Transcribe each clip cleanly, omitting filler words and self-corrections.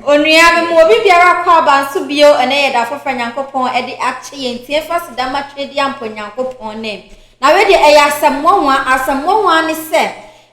Onua me mu obi biara kɔ aba nso bio ɛnɛ yɛ da foforɔ Nyankopɔn de akyɛ yɛn tie fa seda ma twɛ di ampo Nyankopɔn ne na wei deɛ ɛyɛ asɛm nwanwa. Asɛm nwanwa ne sɛ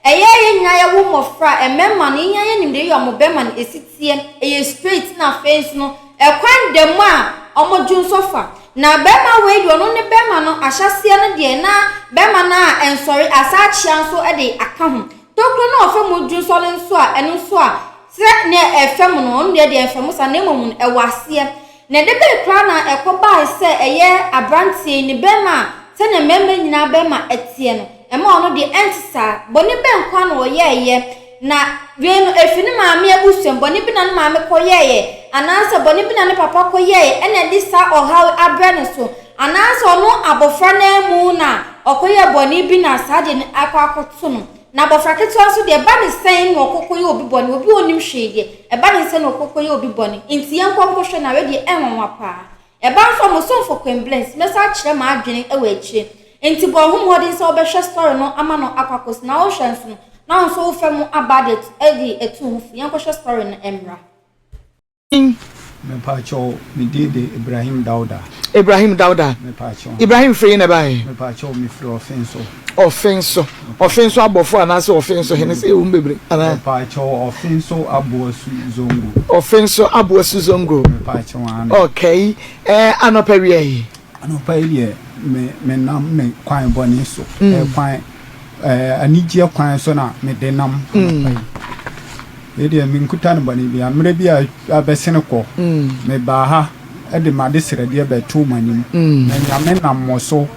ɛyɛ yɛn nyinaa yɛwo mmɔfra mmarima no, yɛn nyinaa yɛnim deɛ yɛ ɔmo bɛrima no esi teɛ, ɛyɛ straight, na afei nso no ɛkwan da mu a ɔmo dwo nso fa. Na bɛrima wei deɛ, ɔno ne bɛrima no ahyɛseɛ no deɛ, na bɛrima no a ɛnsɔre asa akyea nso de aka ho. Tokuro no a ɔfɛ mu dwo nso no nso a ɛno nso a sɛ nea ɛfɛ mu no, ɔno deɛ ɛfɛ mu sa, na mmom no ɛwɔ aseɛ. Na ɛde bɛyɛ koraa na ɛkɔ baa sɛ ɛyɛ aberanteɛ ne bɛrima a sɛnea mmarima nyinaa bɛrima ɛteɛ no, ɛma ɔno deɛ ɛnte saa. Bɔne bɛn kwan na ɔyɛɛyɛ? Na wei no efi ne maame abusua, bɔne bi na ne maame kɔyɛɛyɛ anaasɛ bɔne bi na ne papa kɔyɛɛyɛ ɛna ɛde saa ɔhaw abrɛ ne so, anaasɛ ɔno abɔfra nan mu na ɔkɔyɛ bɔne bi na saa deɛ no akɔ akɔto no? Na abɔfra ketewa nso deɛ, ɛba ne sɛn na ɔkɔkɔ yɛ obi bɔne? Obi a onim hwee deɛ, ɛba ne sɛn na ɔkɔkɔ yɛ obi bɔne? Nti yɛn nkɔ nkɔhwɛ. Na wei deɛ ɛnwanwa paa. Ɛba nso ɔmo somfo Queen Blends mɛsa akyerɛ maa adwene ɛwɔ akyire, nti bɔ ɔho mmɔden sɛ ɔbɛhwɛ story no ama no akɔ akɔsi na ɔhwɛ nso no na nso wofɛ mu aba de ɛde ɛtu ho fo. Yɛnkɔhwɛ story no mmra. Mepaakyɛw, me din de Ibrahim Dauda. Ibrahim Dauda. Mepaakyɛw. Ibrahim, firi na baeɛ? Mepaakyɛw, mefiri Ɔfen so. Ɔfen so, Ɔfen so abɔfo anaasɛ Ɔfen so hene sɛ ɛwɔ mu bebree anaa? Mepaakyɛw, Ɔfen so Aboasu Zongo. Ɔfen so Aboasu Zongo. Mepaakyɛw, ane. Okay, anɔpa wia yi? Anɔpa yi deɛ, me menam me kwan bɔne so. Kwan anigyeɛ kwan so na mede nam anɔpa yi. Wei deɛ, menkuta no bɔne bia. Mmerɛ bi a abɛsene kɔ, mebaa ha de m'ade srɛdeɛ bɛtoo m'anim, na Nyame nam mo so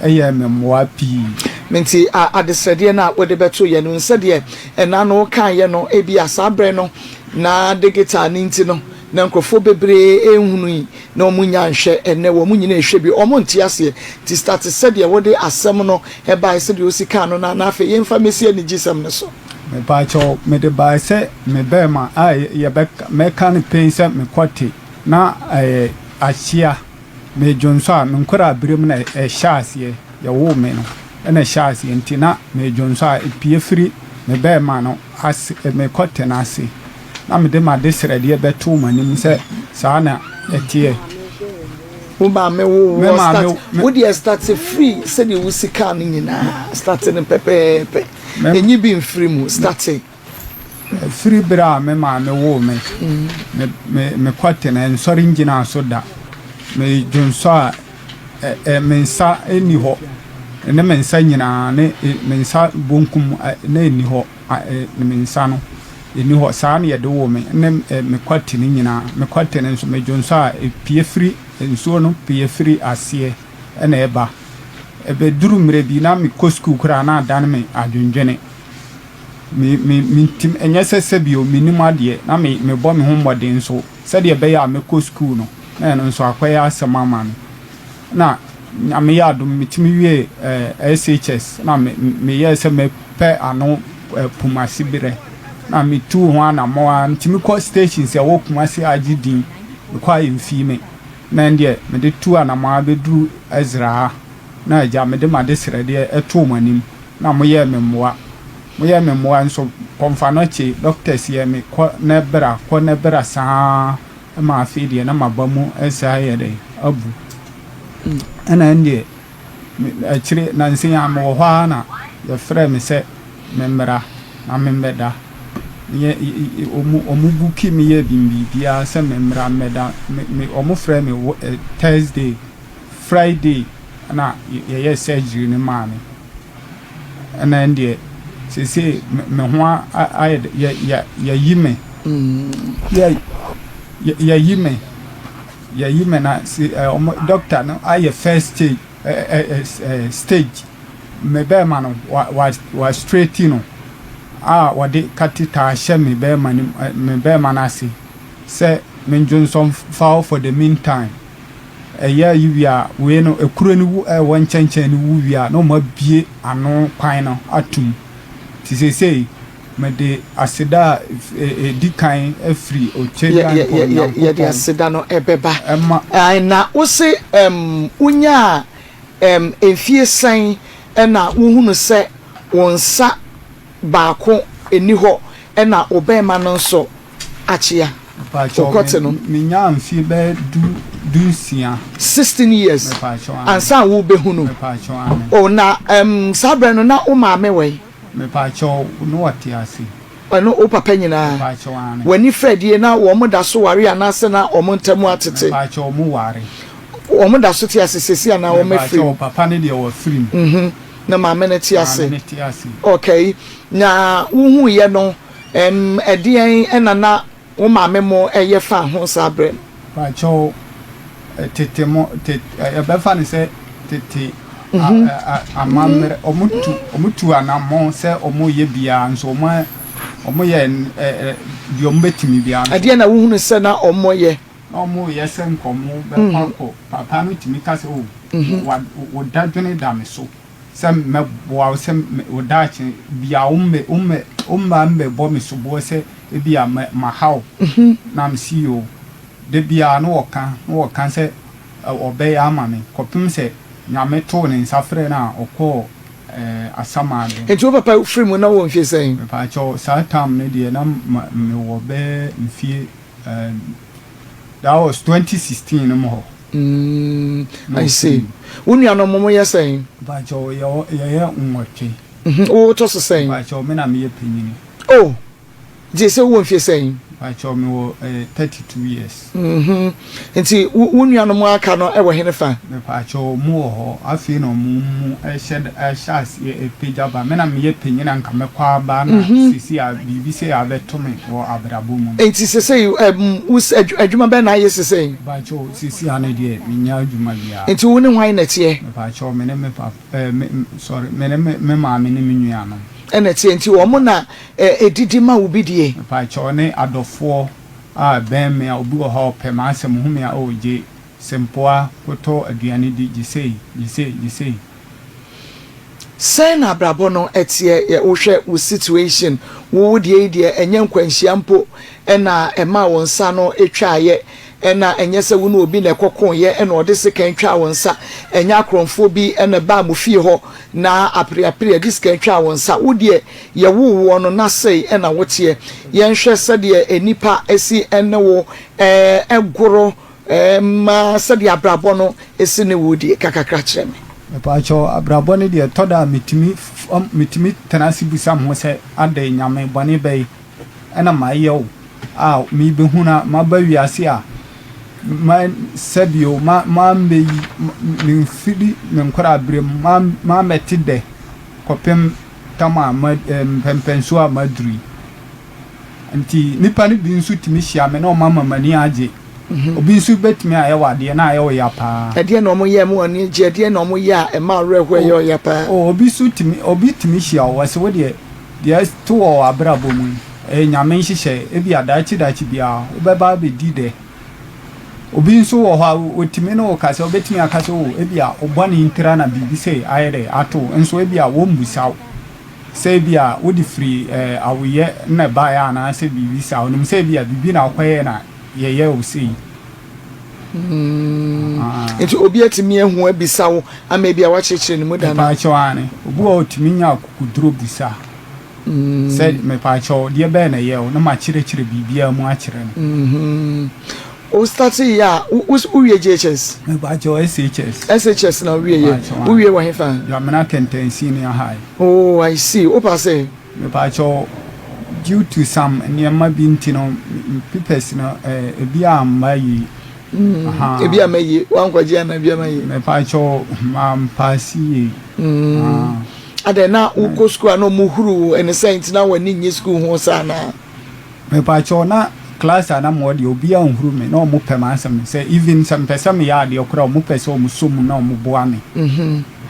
ɛyɛ me mmoa pii. Nti adesrɛdeɛ no a wode bɛto yɛ no, nsɛdeɛ ɛna no wokaeɛ no, ebi a saa berɛ no na digital ne nti no na nkurɔfoɔ bebree ehunu yi na wɔn nya nhwɛ. Ɛnɛ wɔn nyinaa ehwɛ bi, wɔn nte aseɛ. Ti start sɛdeɛ wɔde asɛm no ɛbaeɛ, sɛdeɛ osi kaa no, na afei yɛmfa mesi anigye sɛm no so. Mepaakyɛw, mede bae sɛ me bɛrima a yɛbɛka mɛka no pɛn sɛ mekɔte na ɛyɛ ahyia medwo nso a menkɔra abere mu na ɛhyɛ aseɛ. Yɛwoo me no ɛna ɛhyɛ aseɛ, nti na medwo nso a epie firi me bɛrima no ase, mekɔte no ase, na mede m'ade srɛdeɛ bɛtoo m'anim sɛ saa na ɛteɛ. Wo maame wo Me wɔ maame start wo deɛ, start free sɛdeɛ wo si kaa no nyinaa, start no pɛpɛɛpɛ. Enyi bi mfiri mu, start. Firi berɛ a me maame woo me, me me mekɔte no nsɔre ngyina so da. Medwo nso a ɛ ɛ me nsa nni hɔ, ne me nsa nyinaa ne me nsa bonkum na ɛnni hɔ, me nsa no ɛnni hɔ. Saa na yɛde woo me ne mekɔte no nyinaa. Mekɔte no nso, medwo nso a epie firi nsuo no pie firi aseɛ ɛna ɛba. Ɛbɛduru mmerɛ bi na mekɔ sukuu koraa na adane me adwendwene. Me me mentim ɛnyɛ sɛ sɛbio menim adeɛ na me mebɔ me ho mmɔden nso sɛdeɛ ɛbɛyɛ a mɛkɔ sukuu no, na ɛno nso akɔyɛ asɛm ama me. Na Nyame yɛ adom, metumi wie SHS na me meyɛɛ sɛ mɛpɛ ano Kumasi berɛ na metuu ho anammɔn a ntumi kɔ stations a ɛwɔ Kumasi agye din. Mekɔ a ɛmfii me, na ɛndeɛ mede tuu anammɔn a bɛduru Ezra ha na agya mede m'ade srɛdeɛ ɛtoo mo anim na moyɛɛ me mmoa. Moyɛɛ me mmoa nso kɔmfa no akyi, doctors yɛ me kɔ na bra, kɔ na bra saa ma afei deɛ na maba mu saa yɛ dɛ abu. Ɛna ɛndeɛ akyire nansa yi a mewɔ hɔ ara na yɛfrɛ me sɛ memmra na memmɛda. Yɛ ɔmo book me yɛ biribiara sɛ memmra mmɛda. Me ɔmo frɛ me Thursday, Friday na yɛyɛ surgery no maa me. Ɛna ɛndeɛ seesei me ho ayɛ yɛ yɛ yɛyi me yɛ yɛyi me yɛyi me na se ɔmo doctor no ayɛ first stage ɛ ɛ ɛ stage me bɛrima no wa wa wa straight no a wɔde catheter ahyɛ me bɛrima no me bɛrima no ase sɛ mendwonsɔ mfa for the meantime. Ɛyɛ yi wie a, wei no ekuro no wu ɛwɔ nkyɛnkyɛn no wu wie a, na wɔn abie ano kwan no atum. Ti seesei mede aseda a edi kan afiri Okyɛdua Nyankopɔn. Yɛde aseda no ɛbɛba. Ɛma na wose wonyaa mfie sɛn ɛna wohunu sɛ wo nsa baako ɛni hɔ ɛna wo bɛrima no nso akyea? Mepaakyɛw, Wo kɔte no. me, menyaa mfie bɛyɛ du, dunsia. 16 years Mepaakyɛw, aane. ansa a worebɛhunu. Mepaakyɛw, aane. Oh, na ɛm, saa berɛ no na wo maame wɔ he? Mepaakyɛw, na ɔte ase. Ɛno wo papa nyinaa? Mepaakyɛw, aane. W'ani frɛdie na wɔn da so ware anaasɛ na wɔn ntam atete? Mepaakyɛw, wɔn ware. Wɔn da so te ase seesei anaa wɔn afiri Mepaakyɛw, mu? papa no deɛ wafiri mu. Mhm, na maame no te ase. Maame no te ase. Okay, na wohuiɛ no, ɛm, ɛdeɛn na na wo maame mo yɛ faa ho saa berɛ no? Mepaakyɛw, tete mo, te, yɛbɛfa no sɛ tete a, a, amammerɛ, wɔtu, wɔtu anammɔn sɛ wɔreyɛ biara nso wɔn, wɔyɛ ɛ, ɛ, deɛ wɔbɛtumi biara nso. Ɛdeɛn na wohunu sɛ na wɔyɛ? Na wɔreyɛ sɛ nka wɔbɛkɔ akɔ, papa no tumi ka sɛ, oh, wa, wo dadwene da me so. Sɛ mɛboa wo sɛ wo daakye bia wo mmɛ wo mmɛ wo mma mmɛbɔ me soboɔ sɛ ebia mɛ maha wo na mese yoo da biara na wɔka na wɔka sɛ ɔbɛyɛ ama me kɔpem sɛ Nyame too ne nsa frɛɛ no a ɔkɔɔ ɛɛ Asamado. Nti wo papa firi mu na wowɔ mfie sɛn? Mepaakyɛw saa tam no deɛ na mewɔ bɛyɛ mfie ɛɛ that was 2016 no mu hɔ. Mm, I see. Wo nuanom mo yɛ sɛn? Mpakyɛw, yɛwɔ yɛyɛ nwɔtwe. Mhm, wo tɔ so sɛn? Mpakyɛw, me na meyɛ panyini. Oh, nti sɛ wowɔ mfie sɛn? Mpakyɛw, mewɔ eh, 32 years. Mhm, nti wo wo nuanom aka no wɔ hene fa? Mepakyɛw, ɔmo wɔ hɔ, afei na ɔmo mu ɛhyɛ da ɛhyɛ aseɛ ɛpagya ba. Me na meyɛ panyin a nka mɛkɔ aba na seesei a biribi sei abɛto me wɔ abrabɔ mu no. Nti sesei ɛm wo adwuma bɛn na ayɛ sesei? Mepakyɛw, seesei ano deɛ mennya adwuma biara. Nti wo ne hwan na ɛteɛ? Mepakyɛw, me ne me papa ɛɛ me sorry, me ne me me maame ne me nuanom. Ɛna ɛteɛ, nti wɔn na ɛdidi ma wo bi die? Mepakyɛw, ne adɔfoɔ a ɛbɛn me a obi wɔ hɔ a ɔpɛ m'asɛm, ohu me a oh gye sempoa kɔtɔ aduane di, gye sei, gye sei, gye sei. Sɛn na abrabɔ no teɛ yɛ wohwɛ wo situation wo wo deɛ yi deɛ ɛnyɛ nkwanhyia mpo na ɛmaa wo nsa no twaeɛ ɛna ɛnyɛ sɛ wo ne obi na ɛkɔkoeɛ ɛna ɔde sekan twaa wo nsa ɛnyɛ akorɔmfoɔ bi na ɛbaa mo fie hɔ na apereapereɛ de sekan twaa wo nsa wo deɛ yɛwoo woɔ no na sei na woteɛ yɛnhwɛ sɛdeɛ nnipa si ne wo goro Ma sɛdeɛ abrabɔ no si ne wo die ka kakra kyerɛ me. Mepaakyɛw, abrabɔ no deɛ ɛtɔ da a metumi metumi tena ase bisa me ho sɛ adɛn Nyame bɔne bɛn na mayɛ wo a merebɛhunu a maba wiase a ma sɛbio ma mammɛyi memfiri me nkwadaa-berɛ mu mammɛte dɛ kɔpem tam a ma mpɛmpɛnsoɔ a maduru yi. Nti nnipa no bi nso tumi hyia me na wɔama m'ani agye. Obi nso bɛtumi ayɛ wo adeɛ na ayɛ wo ya paa. Ɛdeɛn na wɔyɛ ma w'ani gye? Ɛdeɛn na wɔyɛ a ɛma wo werɛ ho ɛyɛ wo ya paa? Oh, obi nso tumi, obi tumi hyia wo, ɔse wo deɛ, deɛ ɛto wɔ w'abrabɔ mu yi, ɛyɛ Nyame nhyehyɛe, ebia daakye daakye biara wobɛba abɛdi dɛ. Obi nso wɔ hɔ a, ɔtumi ne wo kasa, ɔbɛtumi aka sɛ oh, ebia wo bɔne ntira na biribi sei ayɛ dɛ ato wo, nso ebia wɔmmisa wo. Sɛ ebia wode firi awoyɛ na ɛbaeɛ anaasɛ biribi saa, ɔnim sɛ ebia biribi na wokɔyɛɛ na yɛyɛɛ wo sei. Nti obi atumi ahu abisa wo ama ebia woakyerɛkyerɛ ne mu da no? Mepaakyɛw, aane. Obi wɔ hɔ a ɔtumi nya akokoduro bisa sɛ mepaakyɛw deɛ bɛn na ɛyɛɛ wo na makyerɛkyerɛ biribiara mu akyerɛ no. Wo startee yɛ a, wo wo wie JHS? Mepakyɛw, SHS. SHS na wo wie yɛ? Mepakyɛw, Wo wie wɔ hefa? Dwamena Kɛntɛn Senior High. Oh, I see. Wo paase? Mepakyɛw, due to some nneɛma bi nti no, me papers no eh, ebi amma yie. Mm, ebi amma yie. Wankɔgye anaa ebi amma yie? Mepakyɛw, mampaase yie. Mm. Ah. Adɛn na wokɔ sukuu a na ɔmo huru wo ɛne sɛ nti na w'ani nnye sukuu ho saa anaa? Mepakyɛw na class a na mewɔ deɛ obiara nhuru me na ɔmo pɛ m'asɛm sɛ even sɛ mepɛ sɛ meyɛ adeɛ koraa ɔmo pɛ sɛ ɔmo sɔ mu na ɔmo boa me.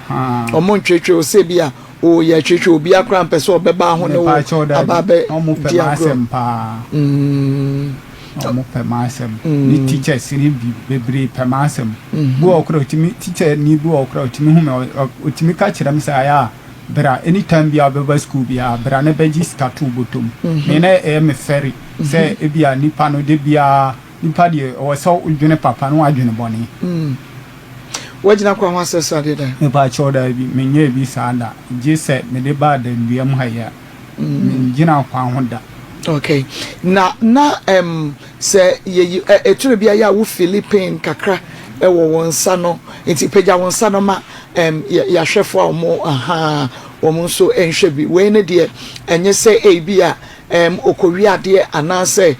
Haa. Ɔmo ntwetwe wo sɛ ebia oo yɛtwetwe obiara koraa mpɛ sɛ ɔbɛba ho ne wo Mepakyɛw daabi aba abɛ na ɔmo pɛ di agorɔ. m'asɛm paa. Na ɔmo pɛ m'asɛm ne teachers no bi bebree pɛ m'asɛm. Bi wɔ hɔ koraa otumi teacher ni bi wɔ hɔ koraa otumi hu me ɔtumi ka kyerɛ me sɛ ayɛ a Bra, anytime biara wobɛba school biara bra na bɛgye sika to wo bɔtɔ mu. Me na ɛyɛ me fɛre sɛ ebia nipa no da biara nipa deɛ ɛwɔ sɛ wodwene papa na wadwene bɔne. Woagyina kwan ho asrɛsrɛ adeɛ da? Mepakyɛw daabi, menyɛɛ bi saa da, gye sɛ mede baa dandua mu ha yi a, mengyina kwan ho da. Okay. Na na um, sɛ yɛyi ɛ ɛturo bi ayɛ a wo fili pain kakra ɛwɔ wɔn nsa no nti pagya wɔn nsa no ma um, yɛ yɛahwɛfo a wɔn ahaa wɔn nso nhwɛ bi. Wei ne deɛ ɛnyɛ sɛ ebi a um, ɔkɔwi adeɛ anaasɛ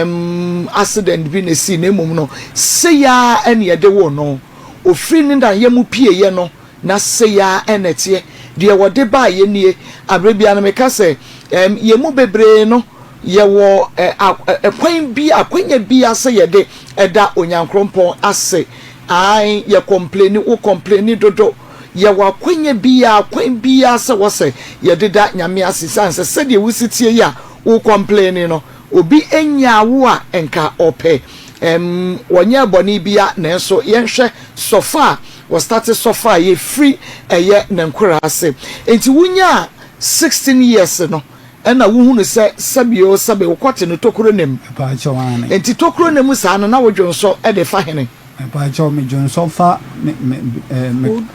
um, accident bi na esi, na mmom no sei ara ɛna yɛde woo no. Ofiri ne na yam pieeɛ no na sei ara na ɛteɛ. Deɛ wɔde baeɛ nie. Aberɛ biara no meka sɛ, ɛɛm, yɛn mu bebree no, yɛwɔ ɛ, a, ɛkwan bi, akwanya biara sɛ yɛde da Onyankrompɔn ase. Aane, yɛ kɔmpleni, wo kɔmpleni dodo. Yɛwɔ akwanya biara, kwan biara sɛ wɔ sɛ yɛde da Nyame ase, esiane sɛ sɛdeɛ wosi teɛ yi a wo kɔmpleni no, obi nyaa wo a nka ɔpɛ. Ɛɛm, wɔnyɛɛ bɔne biara, nanso yɛnhwɛ sɔfo a Wɔstate sɔfo a yɛfiri ɛyɛ ne nkoraase. Nti wonyaa 16 years no ɛna wohunu sɛ sɛbi oo sɛbi wokɔte no tokuro no mu. Mepaakyɛw aane. Nti tokuro no mu saa no na wo dwonsɔ de fa hene? Mepaakyɛw me dwonsɔ fa me me eh me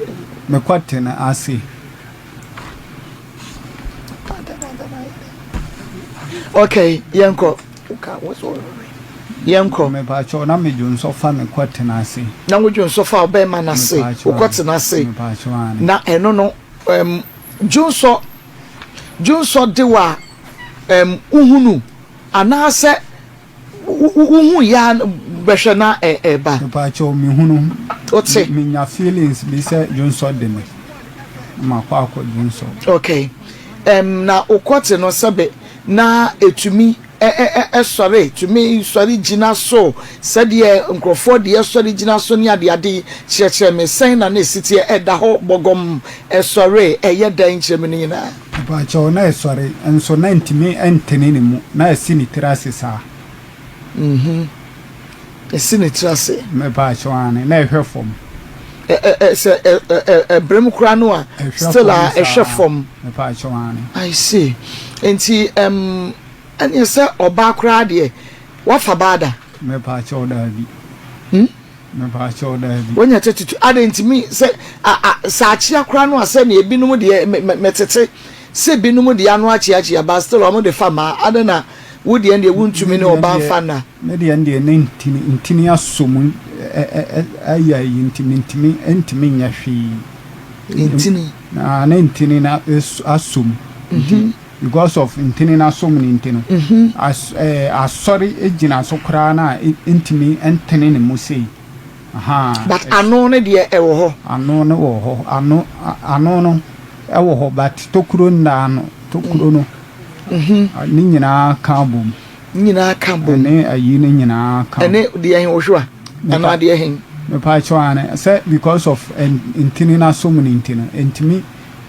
me kɔte no ase. Okay, yɛnkɔ. Yɛnkɔ. Mepaakyɛw na me dwonsɔ fa me kɔ tena ase. Na wo dwonsɔ fa ɔbɛrima no ase, wo kɔ tena ase. Mepaakyɛw aane. Na ɛno no, um, dwonsɔ, dwonsɔ de wa, um, wohunu anaasɛ Wohu yɛ a bɛhwɛ na ɛba. Mepaakyɛw me hunu. Wote. Me nya feelings bi sɛ dwonsɔ de me na makɔ akɔ dwonsɔ. Okay. Um, na wokɔte no sɛbe na etumi ɛsɔre, tumi sɔre gyina so sɛdeɛ nkurɔfoɔ deɛ sɔre gyina so ne adeade yi, kyerɛkyerɛ me sɛn na na esi teɛ, ɛda hɔ bɔgɔm, ɛsɔre, ɛyɛ dɛn, kyerɛ me ne nyinaa. Mepakyɛw, na ɛsɔre, nso na entumi ntene ne mu, na asi ne tiri ase saa. Mhm. Esi ne tiri ase. Mepakyɛw, aane, na ɛhwɛ fam. Ɛ ɛ ɛ sɛ ɛ ɛ ɛ ɛbrem koraa no a, still a ɛhwɛ fam. Mepakyɛw, aane. I see. Nti ɛm ɛneɛ sɛ ɔbaa koraa deɛ, wafa baa da? Mepakyɛw, daabi. Hmm? Mepaakyɛw daabi. Wanya tatutu adɛn nti mi sɛ a a sɛ akyea koraa no a sɛ nea ebinom deɛ me me metete sɛ ebinom deɛ ano akyeakyea but still wɔn de fa maa adɛn na wo deɛ deɛ wontumi ne ɔbaa nfa nna. Me deɛ deɛ ne ntini ntini asɔ mu ɛ ɛ ɛ ayɛ ayi nti mentumi ntumi nyɛ hwee. Ntini. Na ne ntini na asɔ mu nti. Because of ntini no asom no nti no, as eh, asɔre gyina so koraa no a ɛntumi ntene ne mu sei. Ahaa. But ano no deɛ ɛwɔ hɔ. Ano no wɔ hɔ. Ano, ano no ɛwɔ hɔ but tokuro nna ano. Tokuro no, ne nyinaa ka bom. Ne nyinaa ka bom. Ɛne ayi no nyinaa ka. Ɛne deɛ he, wohwewa anaa deɛ he? Mepaakyɛw aane, sɛ because of ntini no asom no nti no, ɛntumi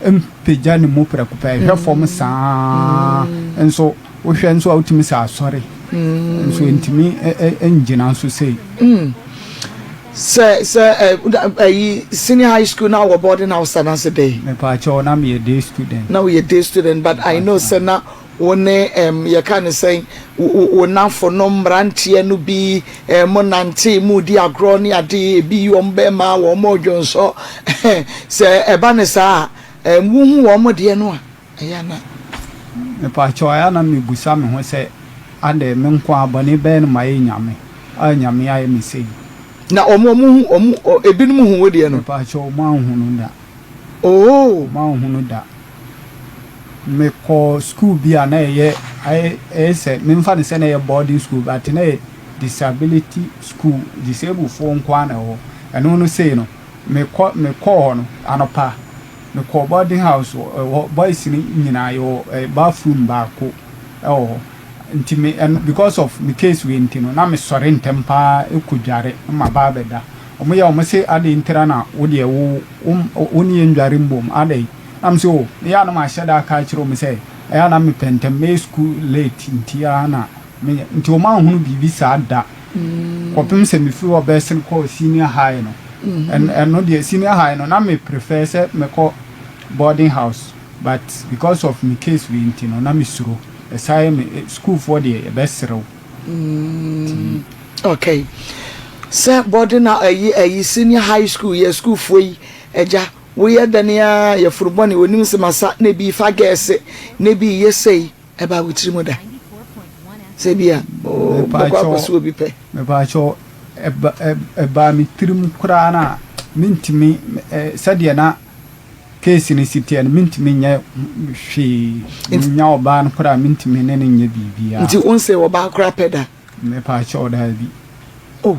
mpagya ne mu prɛko pɛ, ɛhwɛ fam saa ara nso, wohwɛ nso a wotumi sɛ asɔre nso ntumi ngyina nso sei. Sɛ sɛ ɛyi senior high school na wɔ boarding house anaasɛ dɛn? Mepaakyɛw na meyɛ day student. Na woyɛ day student but I know sɛ na Wo ne ɛm, yɛka no sɛn, wo, wo, wo nnamfonom mmeranteɛ no bi, ɛɛ, monante, moredi agorɔ ne ade, ebi yi wɔn bɛmma, wɔn redwonsɔ. Sɛ ɛba no saa a, ɛm, wohu wɔn deɛ no a, ɛyɛ a na. Mepaakyɛw, ɛyɛ a na mebisa me ho sɛ, adɛn, me nko ara, bɔne bɛn na mayɛ Nyame a Nyame ayɛ me sei? Na wɔn, wɔn hu, wɔn, ebinom hu wo deɛ no? Mepaakyɛw, wɔn anhunu da. Oh! Wɔn anhunu da. Mekɔɔ sukuu bi a na ɛyɛ ayɛ ɛyɛ sɛ memfa no sɛ na ɛyɛ boarding school but na ɛyɛ disability school, disablefoɔ nko ara na ɛwɔ hɔ. Ɛno no sei no, mekɔ mekɔɔ hɔ no anɔpa, mekɔɔ boarding house wɔ ɛhɔ boys no nyinaa yɛwɔ ɛ bathroom baako ɛwɔ hɔ. Nti me ɛno because of me case wei nti no na mesɔre ntɛm pa ara kɔ dware na maba abɛda. Wɔyɛ wɔn se adɛn ntira na wo deɛ wo wo wo ne yɛn ndware mbom adɛn? Na mese oh, meyɛ a na mahyɛ da aka akyerɛ wɔn sɛ ɛyɛ a na mepɛ ntɛm, mɛyɛ sukuu late nti ara na menyɛ. Nti wɔn anhunu biribi saa da kɔpem sɛ mefiri hɔ bɛsen kɔɔ senior high no. Ɛno deɛ senior high no na me prefer sɛ mɛkɔ boarding house but because of me case wei nti no na mesuro. Ɛsan yɛ me, sukuufoɔ deɛ yɛbɛsere wo nti. Okay. Sɛ boarding ɛyi ɛyi senior high school yɛ sukuufoɔ yi agya Woyɛ dɛn ara a, yafunu bɔne, onim sɛ masa, na ebi fa gɛɛse, na ebi yɛ sei, ɛbaa wo tirim da? Sɛ bi a wobɛkɔ akɔso obi pɛ. Mepaakyɛw, ɛba ɛbaa me tirim koraa no a, mentumi sɛdeɛ na case no si teɛ no, mentumi nyɛ hwee. Menya ɔbaa no koraa a, mentumi ne no nyɛ biribiara. Nti wonsee ɔbaa koraa pɛ da? Mepaakyɛw, daabi. Oh,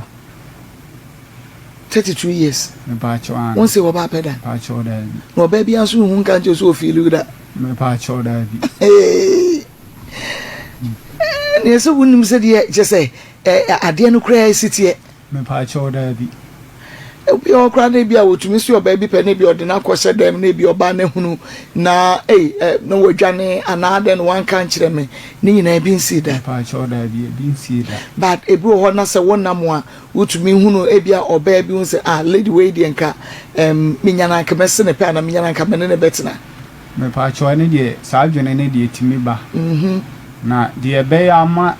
32 years. Mepaakyɛw, aane. Wonsee ɔbaa pɛ da? Mepaakyɛw, daabi. Na ɔbaa biara nso nhu nka nkyerɛ wo sɛ ɔfiili wo da? Mepaakyɛw, daabi. Hey! Neɛ sɛ wonim sɛdeɛ kyɛ sɛ adeɛ no koraa si teɛ. Mepaakyɛw daabi. Obi wɔ hɔ koraa na ebi a wɔtumi si ɔbaa bi pɛ na ebi ɔde no akɔhyɛ dɛm na ebi ɔbaa no ahunu na ei na wadwane anaa dɛn na wanka nkyerɛ me ne nyinaa ebi nsii da. Mepaakyɛw daabi ebi nsii da. But ebi wɔ hɔ na sɛ wonam a wotumi hunu ebi a ɔbaa bi hu sɛ ah lady wei deɛ nka ɛm menya no anka mɛse ne pɛ anaa menya no anka me ne no bɛtena. Mepaakyɛw ɛno deɛ saa adwene no deɛ ɛtumi ba. Na deɛ ɛbɛyɛ ama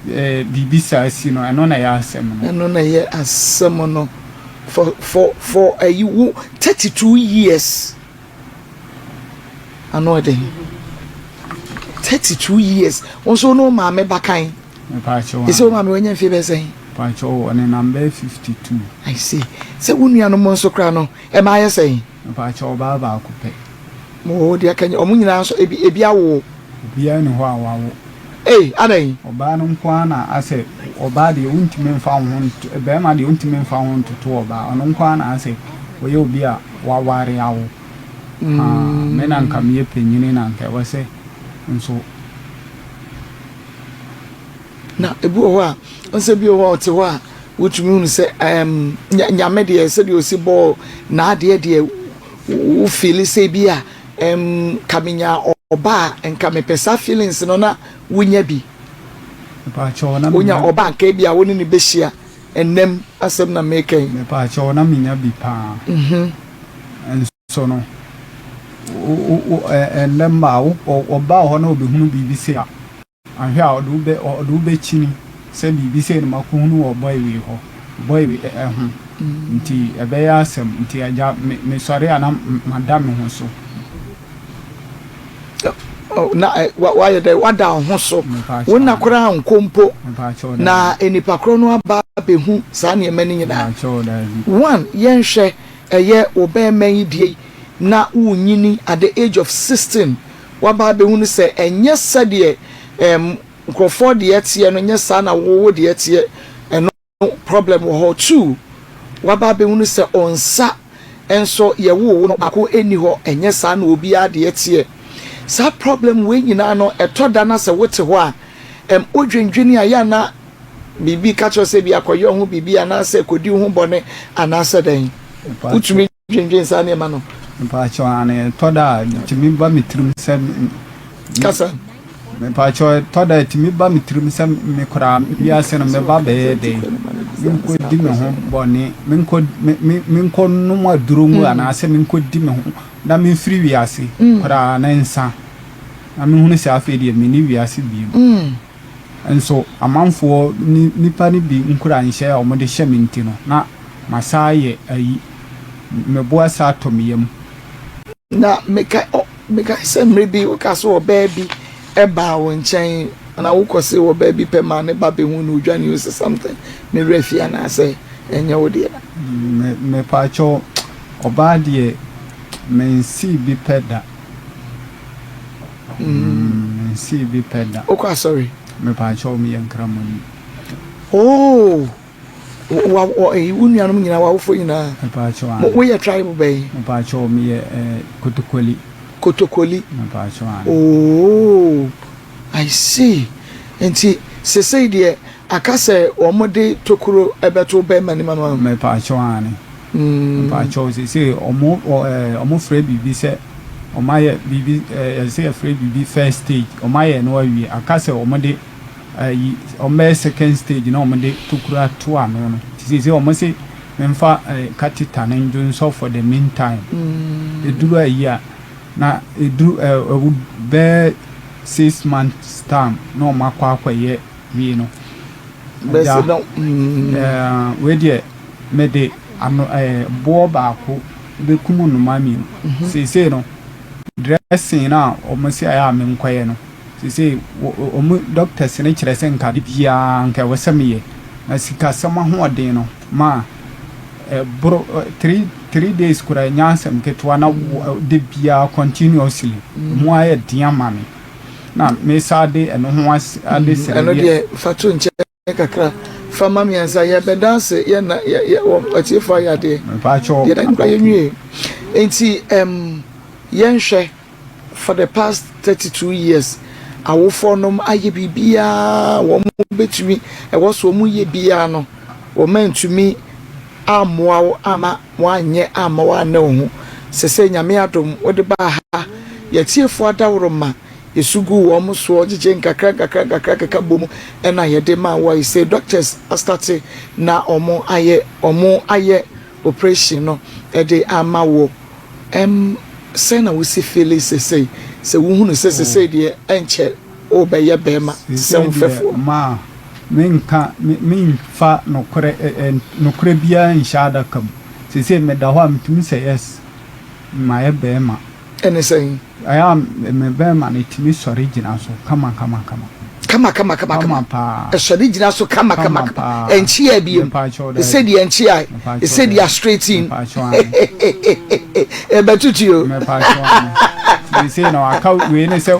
biribi saa asi no ɛno na ɛyɛ asɛm no. Ɛno na ɛyɛ asɛm no for for for ayi wo 32 years ano ɛden 32 years wo nso wo ne wo maame bakan. Mepaakyɛw Ɛsɛ wo maame wanya mfie bɛyɛ sɛn? Mepaakyɛw ɔnenam bɛyɛ 52. I see sɛ wo nuanom nso koraa no ɛma ayɛ sɛn? Mepaakyɛw ɔbaa baako pɛ. Mo deɛ ka ɔmo nyinaa nso ebi ebi awo. Obiara nni hɔ a wawo. Ei adɛn? Ɔbaa no nko ara na asɛ ɔbaa deɛ wontumi mfa wo ho nto barima deɛ wontumi mfa wo ho ntoto ɔbaa ɔno nko ara na asɛ ɔyɛ obi a waware awo haa me na nka meyɛ panyini na nka ɛwɔ sɛ nso. Na ebi wɔ hɔ a, wohu sɛ bi wɔ hɔ a ɔte hɔ a, wotumi hunu sɛ ɛɛm Nyame deɛ sɛdeɛ ɔsi bɔɔ n'adeɛ deɛ wo feeli sɛ bi a ɛɛm nka menya ɔba a nka mepɛ saa feelings no na wonya bi. Mepaakyɛw na Wonya menya. ɔba a nka ebi a wo ne no bɛhyia ɛnam asɛm na meka yi. Mepaakyɛw na menya bi paa. Nso no, wo wo wo ɛnnɛ mma a wo ɔba wɔ hɔ na ɔbɛhunu biribi sei a. Anhwɛ a ɔde wo bɛ ɔde wo bɛkyini sɛ biribi sei na makɔhunu wɔ boy wei hɔ, boy wei ho nti ɛbɛyɛ asɛm nti agya me mesɔre a na mada me ho so. Na wayɛ dɛ wada wo ho so, wo nna koraa nkɔ mpo na nnipa korɔ no aba abɛhu saa nneɛma no nyinaa. One, yɛnhwɛ ɛyɛ wo bɛɛma yi deɛ yi na wonyini at the age of 16 Woaba abɛhunu sɛ ɛnyɛ sɛdeɛ ɛɛm nkorɔfoɔ deɛ teɛ no nyɛ saa na wo wo deɛ teɛ, ɛno problem wɔ hɔ. Too, woaba abɛhunu sɛ onsa nso yɛwoo wo no baako nni hɔ, ɛnyɛ saa na obiara deɛ teɛ. Saa problem wei nyinaa no ɛtɔ da na sɛ wote hɔ a ɛm wodwendwene a yɛ a na biribi ka kyerɛ wo sɛ ebia kɔyɛ wo ho biribi anaasɛ kɔdi wo ho bɔne anaasɛ dɛn. Wotumi. Dwendwen saa nneɛma no. Mpakyɛw aane ɛtɔ da a ɛtumi ba me tirim sɛ me. Kasa. Mepakyɛw ɛtɔ da a ɛtumi ba me tirim sɛ me koraa wiase no meba bɛyɛ dɛn menkɔ di me ho bɔne menkɔ me me menkɔ nom aduro ngu anaasɛ menkɔ di me ho na memfiri wiase koraa na nsa na mehunu sɛ afei deɛ menni wiase bio. Nso amanfoɔ ne nnipa no bi nkuranhyɛ a wɔde hyɛ me nti no, na masan ayɛ ayi. Me bo asan atɔ me yam. Na mekae, ɔ, mekae sɛ mmere bi wokaa sɛ ɔbaa bi baa wo nkyɛn, anaa wokɔsee ɔbaa bi pɛ maa ne ba behuu no, odwane o, sɛ something, me werɛ afi anaasɛ ɛnyɛ wo deɛ. Me, mepaakyɛw, ɔbaa deɛ, mensee bi pɛ da. Mensii bi pɛ da. Wokɔ asɔre? Mepaakyɛw meyɛ nkramoni. Oh, wa wɔ eh, wo nuanom nyinaa, w'awofoɔ nyinaa. Mepaakyɛw aane. Woyɛ tribe bɛn? Mepaakyɛw meyɛ eh, Kotokoli. Kotokoli. Mepaakyɛw aane. Oh, I see. Nti sesei deɛ aka sɛ wɔn de tokuro bɛto wo bɛrima nim ama wo? Mepaakyɛw aane. Mepaakyɛw sesei wɔn wɔ eh, wɔn frɛ biribi sɛ. Wɔayɛ biribi ɛɛ yɛsɛ yɛfrɛ biribi first stage wɔayɛ no awie aka sɛ wɔde ayi wɔbɛyɛ second stage na wɔde tokuro ato ano no nti seesei wɔn se memfa ɛɛ catheter no ndwonsɔ for the mean time eduru ayi a na eduru ɛɛ ɛwɔ bɛyɛ 6 months time na wɔn akɔ akɔyɛ wie no agya ɛɛ wei deɛ mede ano ɛɛ boɔ baako. Wobɛkum nnomaa mmienu. Seesei no, dressing no a wɔsi ayɛ a menkɔyɛ no, Seesei wɔn doctors no kyerɛ sɛ nka ade biara nka ɛwɔ sɛ meyɛ. Na sikasɛm ahoɔden no ma ɛboro 3 days koraa ɛnyɛ asɛm ketewa na da biara continuously mu ayɛ den ama me. Na mesa de ɛno ho ade srɛ. Ɛno deɛ, fa to nkyɛn kakra fa ma mmiɛnsa, yɛbɛda ase yɛna yɛ wɔ atiefo ayɛ adeɛ. Mpakyɛw. Deɛ na nkura yɛnwie nti yɛnhwɛ, for the past 32 years, awofoɔ nom ayɛ biribiara wɔn bɛtumi, ɛwɔ so wɔn yɛ biara no, wɔn antumi ammoa wo ama wɔanyɛ ama wɔanne wo ho. Sɛ Nyame adom wode baa ha, yɛtiefoɔ adaworo ma yɛsu gu wɔn soɔ, gyegye nkakra nkakra nkakra keka bom ɛna yɛde ma wɔ yi sɛ doctors astart na wɔn ayɛ operation no ɛde ama wo. Sɛn na wosi feel sesei sɛ wohunu sɛ sesei deɛ ɛnkyɛ wobɛyɛ bɛrima te sɛ wo mfɛfoɔ? Ma menka memfa nokorɛ nokorɛ biara nhyɛ adaka mu. Seesei meda hɔ a, metumi sɛ yes, mayɛ bɛrima. Ɛne sɛn? Ɛyɛ a me bɛrima no tumi sɔre gyina so kama kama kama. Kama kama kama. Kama paa. Ɛsɔre gyina so kama kama Kama kama. paa. Ɛnkyea biem. Mepakyɛw, daabi. Ɛsɛ deɛ nkyea. Mepakyɛw, Ɛsɛ deɛ daabi. straighten. Mepakyɛw, ane. Ɛbɛtutu o. Mepakyɛw, ane. Seesei na waka wei ne sɛ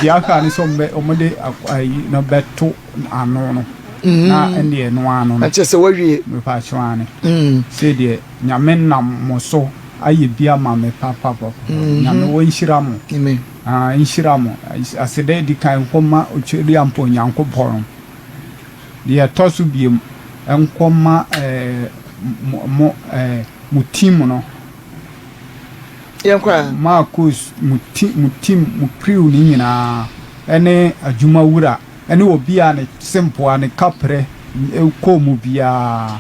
deɛ aka ne sɛ ɔmode ayi no bɛto ano no na ɛndeɛ no ano no. Ɛkyɛ sɛ wawie. Mepakyɛw, ane. Sei deɛ, Nyame nam mo so ayɛ bi ama me papapapa. Nyame wɔnhyira mo. Amen. Ah, nhyira mo. Aseda edi kan nkɔma Otweriampo Onyankopɔn. Deɛ ɛtɔ so biem nkɔma mo team no. Yɛnkɔ a. Marcos mo team, mo crew ne nyinaa, ɛne adwumawura, ɛne obi a ne sempoa ne kaprɛ kɔɔ mu biara,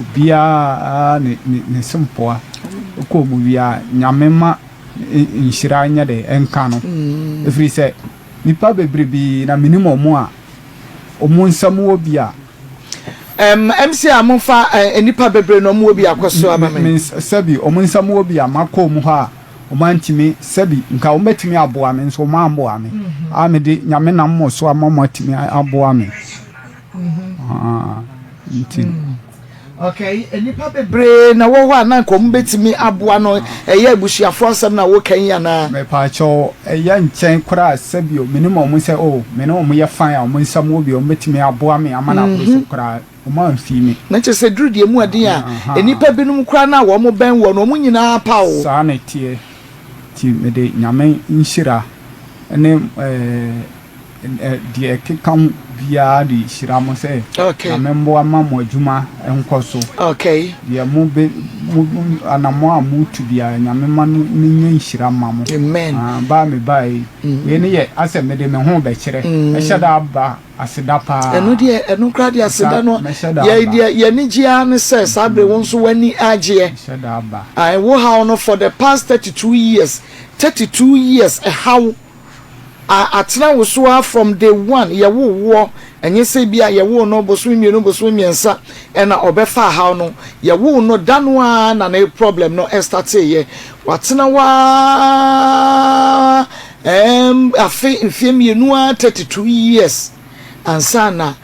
obiara ne sempoa kɔɔ mu biara, Nyame ma nhyira nyɛ de ɛnka no, ɛfiri sɛ nipa bebrebe na menim ɔmo a ɔmo nsɛm wɔ bi a. MC a momfa nnipa bebree na ɔmo wɔ bi akɔ so aba me. Sɛbi, ɔmo nsɛm wɔ bi a makɔ mu hɔ a, ɔmo antumi, sɛbi, nka ɔmo bɛtumi aboa me nso ɔmo amboa me a, mede Nyame nam mo so ama mo atumi aboa me. Ah, nti. Okay, nnipa bebree na wɔ hɔ a na nka ɔmo bɛtumi aboa no. Ɛyɛ abusuafoɔ asɛm na woka yi anaa? Mepaakyɛw, ɛyɛ nkyɛn koraa, sɛbi o, menim ɔmo sɛ o me ne ɔmo yɛ fine a, ɔmo nsɛm wɔ bi a ɔmo bɛtumi aboa me ama no aboro so koraa, ɔmo amfii me. Na kyerɛ sɛ duru deɛ mu aden a, nnipa binom koraa na wɔn bɛn wɔ no, wɔn nyinaa pa o. Saa na ɛteɛ, nti mede Nyame nhyira ne deɛ ɛkeka ho biara de hyira mo sɛ Nyame mmoa ma mo adwuma nkɔ so. Deɛ mo bɛ mo anammɔ a motu biara, Nyame ma no no nyɛ nhyira ma mo. Amen. Ah, baa me baa yi, wei ne yɛ asɛ mede me ho bɛkyerɛ, ɛhyɛ da aba aseda paa. Ɛno deɛ, ɛno koraa deɛ, aseda no Mɛhyɛ da yɛ aba. deɛ yɛni gye ara ne sɛ saa bere wo nso w'ani agyeɛ. Mɛhyɛ da aba. Ae, wo haw no for the past 32 years, 32 years, ɛhaw a atena wo so a from day one yɛwo woɔ. Ɛnyɛ sɛ bi a yɛwo no bosome 2, bosome 3 ɛna ɔbɛfa haw no. Yɛwo no da no ara na ne problem no ɛstarteeɛ. Watena waa afe mfeɛ 2 a 32 years ansa na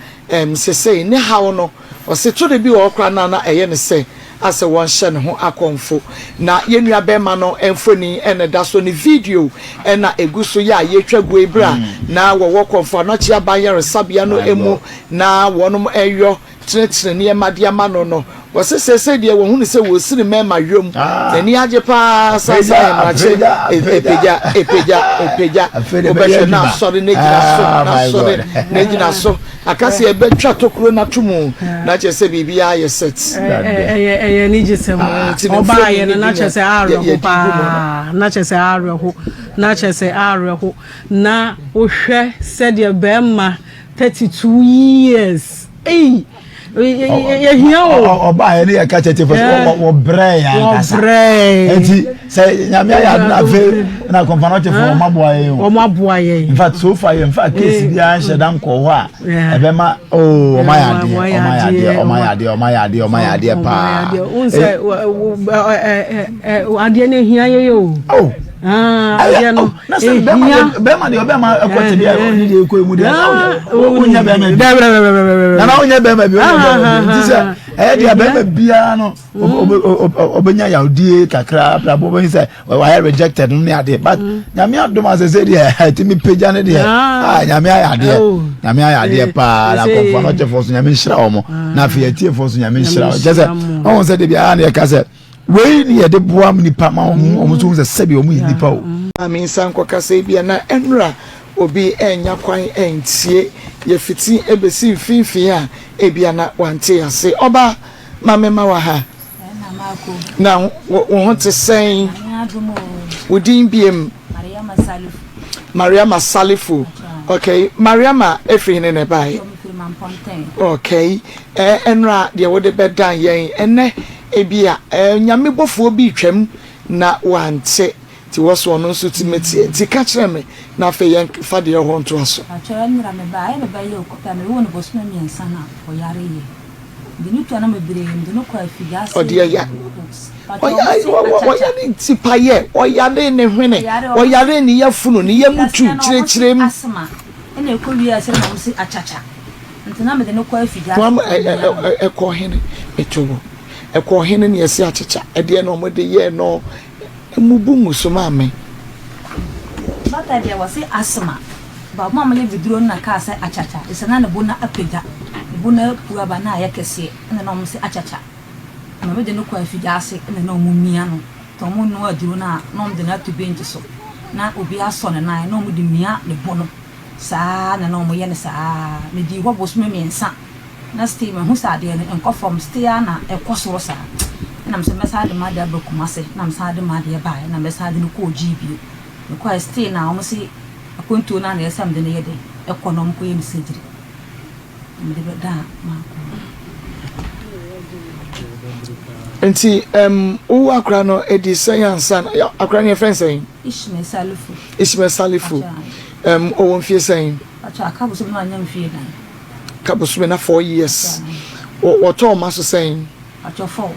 sesei ne haw no. Ɔse to de bi wɔ hɔ koraa na ɛyɛ ne sɛ asɛ wɔnhyɛ ne ho akɔmfo. Na yɛn nua bɛrima no mfoni ɛna da so ne video ɛna egu so yɛ a yɛtwa gu ebere a na wɔwɔ Kɔmfo Anɔkye aban yaresabea no emu na wɔnom ɛyɔ tenetene nneɛma de ama no. Wɔsɛ sɛsɛ deɛ wɔhunu sɛ wɔsiri mmarima yom, n'ani agye paa sansa ahemrakye epagya epagya epagya, wobɛhwɛ na asɔre na gyina so, na asɔre na gyina so, akasi ɛbɛtwa tokuro na to mu na kyerɛ sɛ biribiara yɛ set. Ɛyɛ anigye sɛm. Ɔbaa yɛ no na kyerɛ sɛ awerɛho paa, na kyerɛ sɛ awerɛho, na kyerɛ sɛ awerɛho, na wohwɛ sɛdeɛ bɛrima 32 years ei, yɛhia o. Ɔbaa yɛ ne yɛ ka kyerɛ fɛ wɔbrɛ yɛ ankasa, nti sɛ Nyame ayɛ adona afei na Kɔmfo Anɔkye fo wɔn aboa yɛn o. Wɔn aboa yɛn. In fact, so far yɛn fa case biara nhyɛ da nkɔ hɔ a ɛbɛma oo wɔn ayɛ adeɛ, wɔn ayɛ adeɛ, wɔn ayɛ adeɛ, wɔn ayɛ adeɛ, wɔn ayɛ adeɛ paa. N sɛ adeɛ no ehia yɛ yɛ o. Adeɛ no na sɛ bɛrima deɛ bɛrima deɛ ɔbɛrima ɛkɔ te deɛ ɔne deɛ ɛkɔ emu deɛ wonyɛ bɛrima bi nana wonyɛ bɛrima bi wonyɛ bɛrima bi nti sɛ ɛyɛ deɛ bɛrima biara no ɔbɛnya yawdie kakra abrabɔ bɛhu sɛ wayɛ rejected no ne adeɛ but mm. nyame adom asɛ sɛ deɛ ɛtumi pagya ne deɛ ah. ah, nyame ayɛ adeɛ oh. nyame ayɛ adeɛ eh, paa na akɔmfoɔ no ɔkyɛfoɔ so nyame nhyira wɔ mo ah. na afei atiefoɔ so nyame nhyira wɔ kyɛ sɛ ɔhu sɛ de biara ne yɛka sɛ wei ne yɛde boa nipa ma ɔmo ɔmo nso hu sɛ sɛbi ɔmo yɛ nipa o. Mm. Maame nsa nkɔkasa bi a na ɛnora obi ɛnya kwan ɛntie yɛfiti ɛbɛsi mfimfini a ebia na wante ase ɔba ma mema wɔ ha. Na wo ho te sɛn? Wo din biem? Mariama Salifu. Okay, Mariama efiri hene na ɛbaeɛ? Okay, ɛnora deɛ wode bɛdan yɛn ɛnɛ ebi a nyame bɔfoɔ bi twam na wante nti wɔ so ɔno nso tumi teɛ nti ka kyerɛ me na afei yɛn fa deɛ ɛhɔ ntoa so. Atwerɛ nnora me ba ayɛ me ba yɛ okupɛ me woo no bosome mmiɛnsa na ɔyare yɛ mede no tu anam bebree mede no kɔ afigya ase ɔde ɛya ɔya ne ti pa yɛ ɔyare ne hwene ɔyare ne yafunu ne yam tu kyerɛkyerɛ mu. Asma ɛna ɛkɔ wie akyerɛ na wɔn se akyakya nti na mede no kɔ afigya ase ɛkɔ hene meto bo ɛkɔ hene ne ɛse akyakya ɛdeɛ na wɔn de yɛ no. Mmubu nguso maa me. Bata deɛ wɔse asthma but ɔmo a ɔmo yɛ biduro no na kaa sɛ akyakya efisɛ na ne bo no apagya, ne bo no apu aba na ayɛ kɛseɛ ɛna na ɔmo se akyakya. Na ɔmo de no kɔ afigya ase ɛna na ɔmo mia no nti ɔmo noa aduro no a na ɔmo de no ato bench so na obi asɔ ne nan na ɔmo de mia ne bo no saa na na ɔmo yɛ no saa. Medii hɔ bosome mmiɛnsa. Na still mahu sɛ adeɛ no nkɔ fam still ara na ɛkɔ soro saa ɛna mesɛ mɛsan de m'adeɛ aba Kumase na mesan de m'adeɛ baeɛ na mɛsan de no kɔɔ Gyii bio mekɔɛ still na wɔn se akwantuo no ara na ɛsɛ sɛ mede no yɛ dɛn ɛkɔ na wɔn kɔyɛ me surgery na mede bɛdaa m'akoma. Nti um, wowo akora no ɛdi sɛn ansa na akora no yɛfrɛ no sɛn? Ishmael Salifu. Ishmael Salifu. Um, ɔwɔ mfie sɛn? Pacho aka bosome na wanya mfie nan. Ka bosome na 4 years. Wɔtɔ ɔma so sɛn? Pacho 4.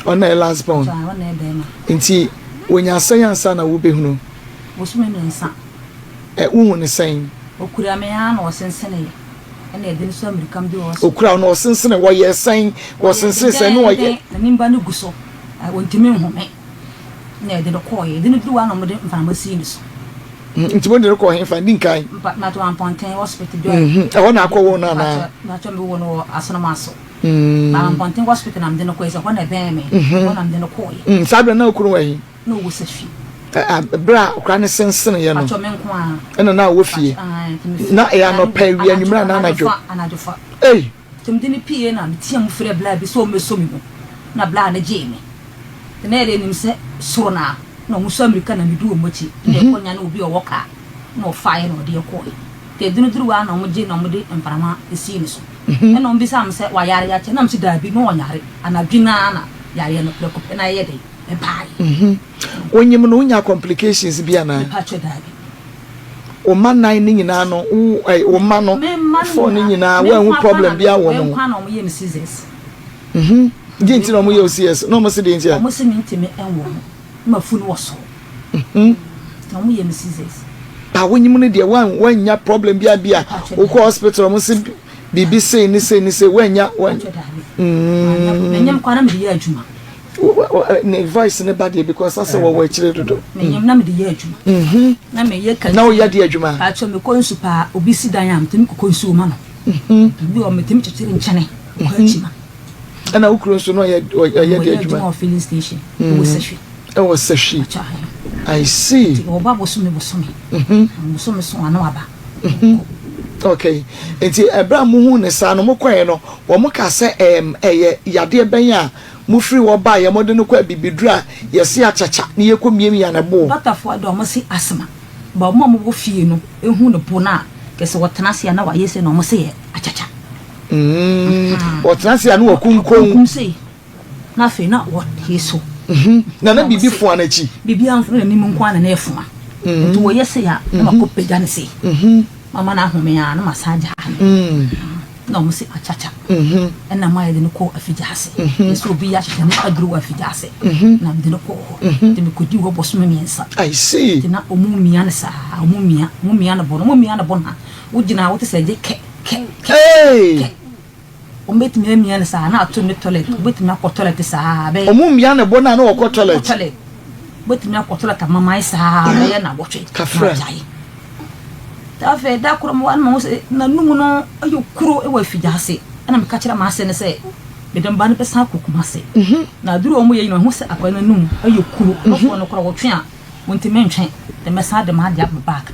Ɔna yɛ last born. Pacho ɔna yɛ bɛrima. Nti wonya sɛn ansa na wobɛhunu? Bosome mmiɛnsa. Ɛ wohu ne sɛn? Okura me ara na ɔsensene yɛ. Ɛna ɛde no so amirika mede wɔ so. Okura no ɔsensene wɔyɛ sɛn? Wɔsensene sɛn na ɔyɛ? N'anim ba no gu so. Ɔntumi nhome. Na yɛde no kɔɔeɛ. Yɛde no duru hɔ a na wɔde mframa sii ne so. Nti mo de no kɔɔ hefa? Di nkan. Mpa mpakyɛ Mampɔnten hospital dwa. Ɛhɔ na akɔ wo no anaa? Mpakyɛ me wo no wɔ Asonomaso. Ba Mampɔnten hospital na mede no kɔɛ sɛ ɛhɔ na ɛbɛn me. Ɛhɔ na mede no kɔɔeɛ. Saa berɛ na okunu wɔ he? Na ɔwɔ Sahwi. Berɛ a akwadaa no senseneeɛ no. Mpakyɛ me nko ara. Ɛna na ɔwɔ fie. Na ɛyɛ anɔpa, awia, anwummerɛ anaa anadwo? Anadwo fa. Ei! Nti mede no pieeɛ na meteaa mu frɛɛ bla bi sɛ ɔmmɛsɔ me mu, na bla no gyee me. Nti na yɛdeɛ nim sɛ soro no ara na wɔn sua mmirika na medu wɔn akyi na yɛkɔ nyane obi a ɔwɔ kaa na ɔfaeɛ na ɔde yɛ kɔeɛ. Nti ɛduru no duru hɔ ara na wɔn gye na wɔde mframa sii ne so. Ɛna wɔn bisaa me sɛ wayare akyɛ na mese daabi na ɔnyare, anadwo no ara na yareɛ no prɛko pɛ na ɛyɛ dɛn ɛbaeɛ. Wonyim no wonya complications bi anaa? Mepakyɛ daabi. Wo mma nan no nyinaa no wo ɛ wo mma no four no nyinaa woanhu problem biara wɔ wɔn ho? Me nkwa na wɔn yɛ me scissors. Mhm. Deɛ nti na wɔn yɛ wo CS na wɔn se deɛ nti a? Wɔn se me ntumi nwo no na ma funu wɔ soro. Mhm. Na wɔn yɛ me scissors. Ba wonyim no deɛ woan woannya problem biara bi a wokɔ hospital wɔn se biribi sei ne sei ne sei woannya woan. Mm. Menyim kwa na mede yɛ adwuma. Ne voice ne ba deɛ because asɛ wɔwɔ akyire dodo. Menyim na mede yɛ adwuma. Mhm. Na meyɛ kanti. Na woyɛ de adwuma. Paatwa mekɔ nsu paa obi si dan a metumi kɔkɔ nsuo ma no. Mhm. Bi wɔ metumi kyekyere nkyene kɔ akyi ma. Ɛna wo kuro nso no ɔyɛ ɔyɛ de adwuma. Ɔyɛ adwuma wɔ filling station. Ɛwɔ Sahwi. Ɛwɔ Sahwi. I see. Nti ɔba bosome bosome. Mhm. Bosome so ano aba. Mhm. Okay. Nti ɛberɛ a muhu ne saa no mokɔɛ no wɔn ka sɛ ɛɛm ɛyɛ yadeɛ bɛn a mofiri hɔ baeɛ mode no kɔ abibiduro a yɛse akyakya ne yɛkɔ miamia ne bo. Dɔktafoɔ de wɔn se asthma but wɔn a wɔwɔ fie no hu ne bo no a kyerɛ sɛ wɔtena ase a na wayɛ sei na wɔn se yɛ akyakya. Mm, wɔtena ase a na wɔkunkum. Wɔkunkum sei na afei na wɔhee so. Mhm. Na na biribi foa n'akyi. Biribi amfoa n'anim nko ara na na ɛfoa. Mm. Nti wɔyɛ sei a na mhm. makɔ pagya no sei. Mhm. Mama no ahome a na masan agyaa no. Mm. Na wɔn se akyakya. Ɛna maa yɛde no kɔɔ afigya ase. Yɛsɛ obi yɛ ahyehyɛ no aduro wɔ afigya ase. Na mede no kɔɔ hɔ. Nti mekɔdii hɔ bɔsome mmiɛnsa. I see. Nti na wɔn mia no saa, wɔn mia, wɔn mia no bɔ no, wɔn mia no bɔ no a, wogyina a wote sɛ ɛgye kɛ, kɛ, kɛ, kɛ. Wɔn bɛtumi amia no saa na ato ne toilet, wɔbɛtumi akɔ toilet saa bɛyɛ. Wɔn mia no bɔ no a na wɔkɔ toilet. Toilet, wɔbɛtumi akɔ toilet amamae saa bɛyɛ nawɔtwe. Kafra. Na agyae. Afei da koro mewɔ hɔ na mahu sɛ n'anum no ayɛ kuro wɔ afigya ase. Ɛna meka kyerɛ m'ase no sɛ mede me ba no bɛsan akɔ Kumase. Na aduru a wɔyɛ nyinaa mahu sɛ akwadaa no anum ayɛ kuro. Nɔfoɔ no koraa wɔtwe a wɔntumi ntwe. Nti mɛsan de m'adeɛ aba back.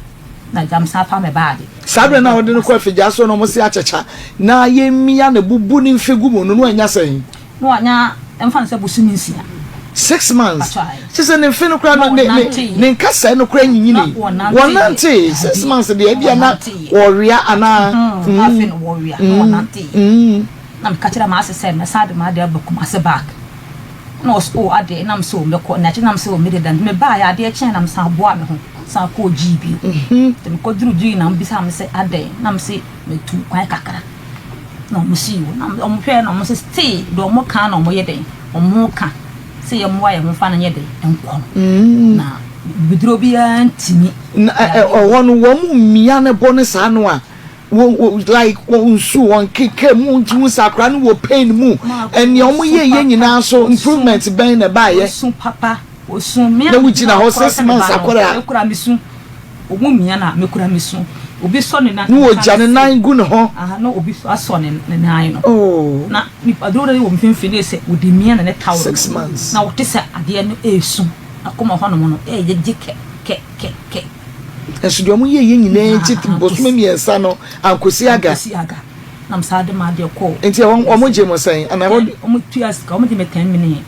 Na agya mesan fa me baage. Saa berɛ no a wɔde no kɔ afigya ase no wɔse akyakya na yɛmmia no bubu ne mfe gu mu no na wanya sɛn? Na wanya ɛmfa no sɛ bosome nsia. Six months. Kyerɛ sɛ ne mfe no koraa no ne ne ne nkasɛɛ no koraa nyinyini. Wɔnantee six months deɛ ebia na wɔwea anaa. Mm-hmm. Afei na wɔwea na wɔnantee. Mm. Na meka kyerɛ m'ase sɛ mɛsan de m'ade aba Kumase back. Na ɔsɛ o adeɛ na mesɛ o mɛkɔ na akyi na mesɛ o mede da nti mebaeɛ adeɛ kyɛn na mesan boa me ho san kɔɔ gyii bio. Nti mekɔduru gyii na mbisa me sɛ adɛn na mese metu kwan kakra. Na ɔmo si o na ɔmo hwɛɛ na ɔmo sɛ stay deɛ ɔmo ka na ɔmo yɛ dɛn ɔmo ka sɛ yɛ mmoa yɛn ho fa no nyɛ dɛn nkɔ no na bibiduro biara ntumi. Na ɛhɔ no wɔn mmia ne bɔ ne saa no a wɔn wɔ like wɔn nsu wɔn keka mu nti wɔn sɛ akora no wɔ pain mu ɛnea wɔn yɛ yɛ nyinaa so improvement bɛn na ɛbaayɛ. Osu papa osu mmea na wogyina hɔ six months akora. Ekura mi su. Omu mia na mekura me su. Obi sɔ ne nan. Na wɔgya ne nan gu ne ho. Aha, na obi so asɔ ne ne nan no. Oh. Na nipa duro no wɔ mfimfini ne sɛ wɔde mia na ne tawel. Six months. Na wɔte sɛ adeɛ no ɛresu. Akoma hɔnom no ɛyɛ gye kɛ kɛ kɛ kɛ. Nso deɛ wɔn yɛ yɛ nyinaa akyi bosome mmiɛnsa no ankosi aga. Ankosi aga. Na mo saa de ma adeɛ kɔɔ. Nti wɔn wɔn gye mo sɛn? Ana wɔn. Wɔn tua sika, wɔn gye me 10 million.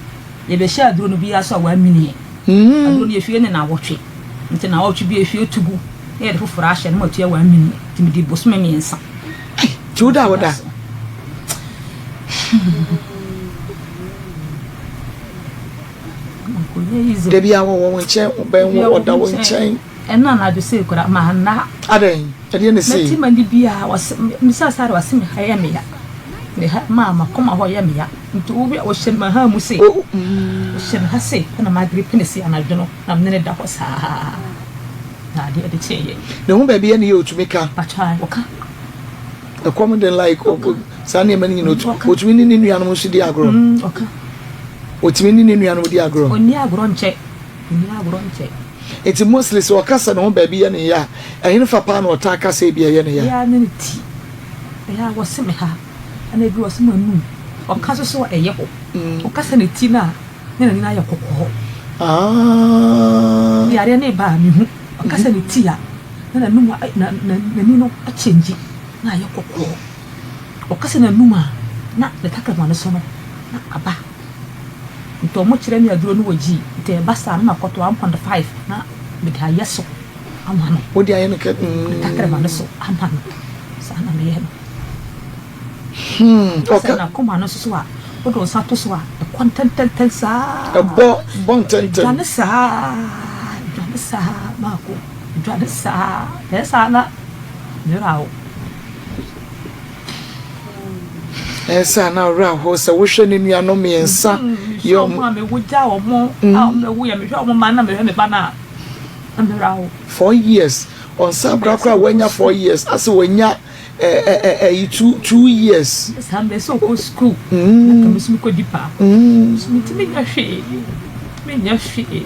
Yɛbɛhyɛ aduro no biara so a wɔamini. Aduro no yɛhwie ne nawɔtwe. Nti nawɔtwe bi yɛhwie to gu na yɛde foforɔ ahyɛ no ma tua wɔamini. Nti mede bosome mmiɛnsa. Nti woda a woda? Da bi a wɔwɔ wo nkyɛn, wobɛn wo, ɔda wo nkyɛn. Ɛno anadwo sei koraa manna. Adɛn? Ɛdeɛ na ɛsei? Mɛte m'ani bi a wɔse misa sare wɔse me ha yɛ me ya. Me ha maa makoma hɔ yɛ me ya. Nti wo bi a wɔhyɛ me ha mu sei. Wɔhyɛ me ha sei ɛna m'adwene pene sei anadwo no na me ne no da hɔ saa. Na adeɛ de kyeeɛ. Ne ho baabi yɛ ne yɛ otumi ka. Patwa ɔka. Ɛkɔm den like saa nneɛma no nyina otumi ne ne nuanom nso di agorɔ. Ɔka. Otumi ne ne nuanom di agorɔ. Ɔnni agorɔ nkyɛ. Ɔnni agorɔ nkyɛ. Nti mostly sɛ ɔka sɛ ne ho baabi yɛ ne ya a, ɛhenefa paa na ɔtaa ka sɛ ebi ɛyɛ ne ya? Ɛyɛ a ne ne ti. Ɛyɛ a wɔse me ha. Ɛna ebi wɔse m'anum. Ɔka nso so a ɛyɛ hɔ. Ɔka sɛ ne ti no a, ne n'ani no ayɛ kɔkɔɔ. Ah. Yareɛ no reba a mehu. Ɔka sɛ ne ti a, na n'anum na n'ani no akyɛngyi na ayɛ kɔkɔɔ. Ɔka sɛ n'anum a, na ne takrama no so no na aba. Nti ɔmo kyerɛ me aduro no wɔ G. Nti ɛba saa na makɔtɔ 1.5 na mede ayɛ so ama no. Wode ayɛ no kɛ mm. Ne takrama no so ama no. Saa na meyɛ no. Hmm. Ɔka sɛ n'akoma no nso so a, wode wo nsa to so a, ɛkɔ ntɛntɛntɛn saa. Ɛbɔ bɔ ntɛntɛm. Dwane saa, dwane saa, maako, dwane saa. Ɛyɛ saa na me werɛ aho. Ɛyɛ saa na werɛ aho sɛ wohwɛ ne nuanom mmiɛnsa. Mehwɛ wɔn a mewo gya wɔn a wɔn yɛ mehwɛ wɔn mma na mehwɛ me ba no a na me werɛ aho. 4 years ɔnsa korakora wanya 4 years asɛ wanya ɛyi 2 2 years. Saa mmerɛ sɛ ɔkɔ sukuu na ka me so mekɔdi paa so mentumi nyɛ hwee menyɛ hwee.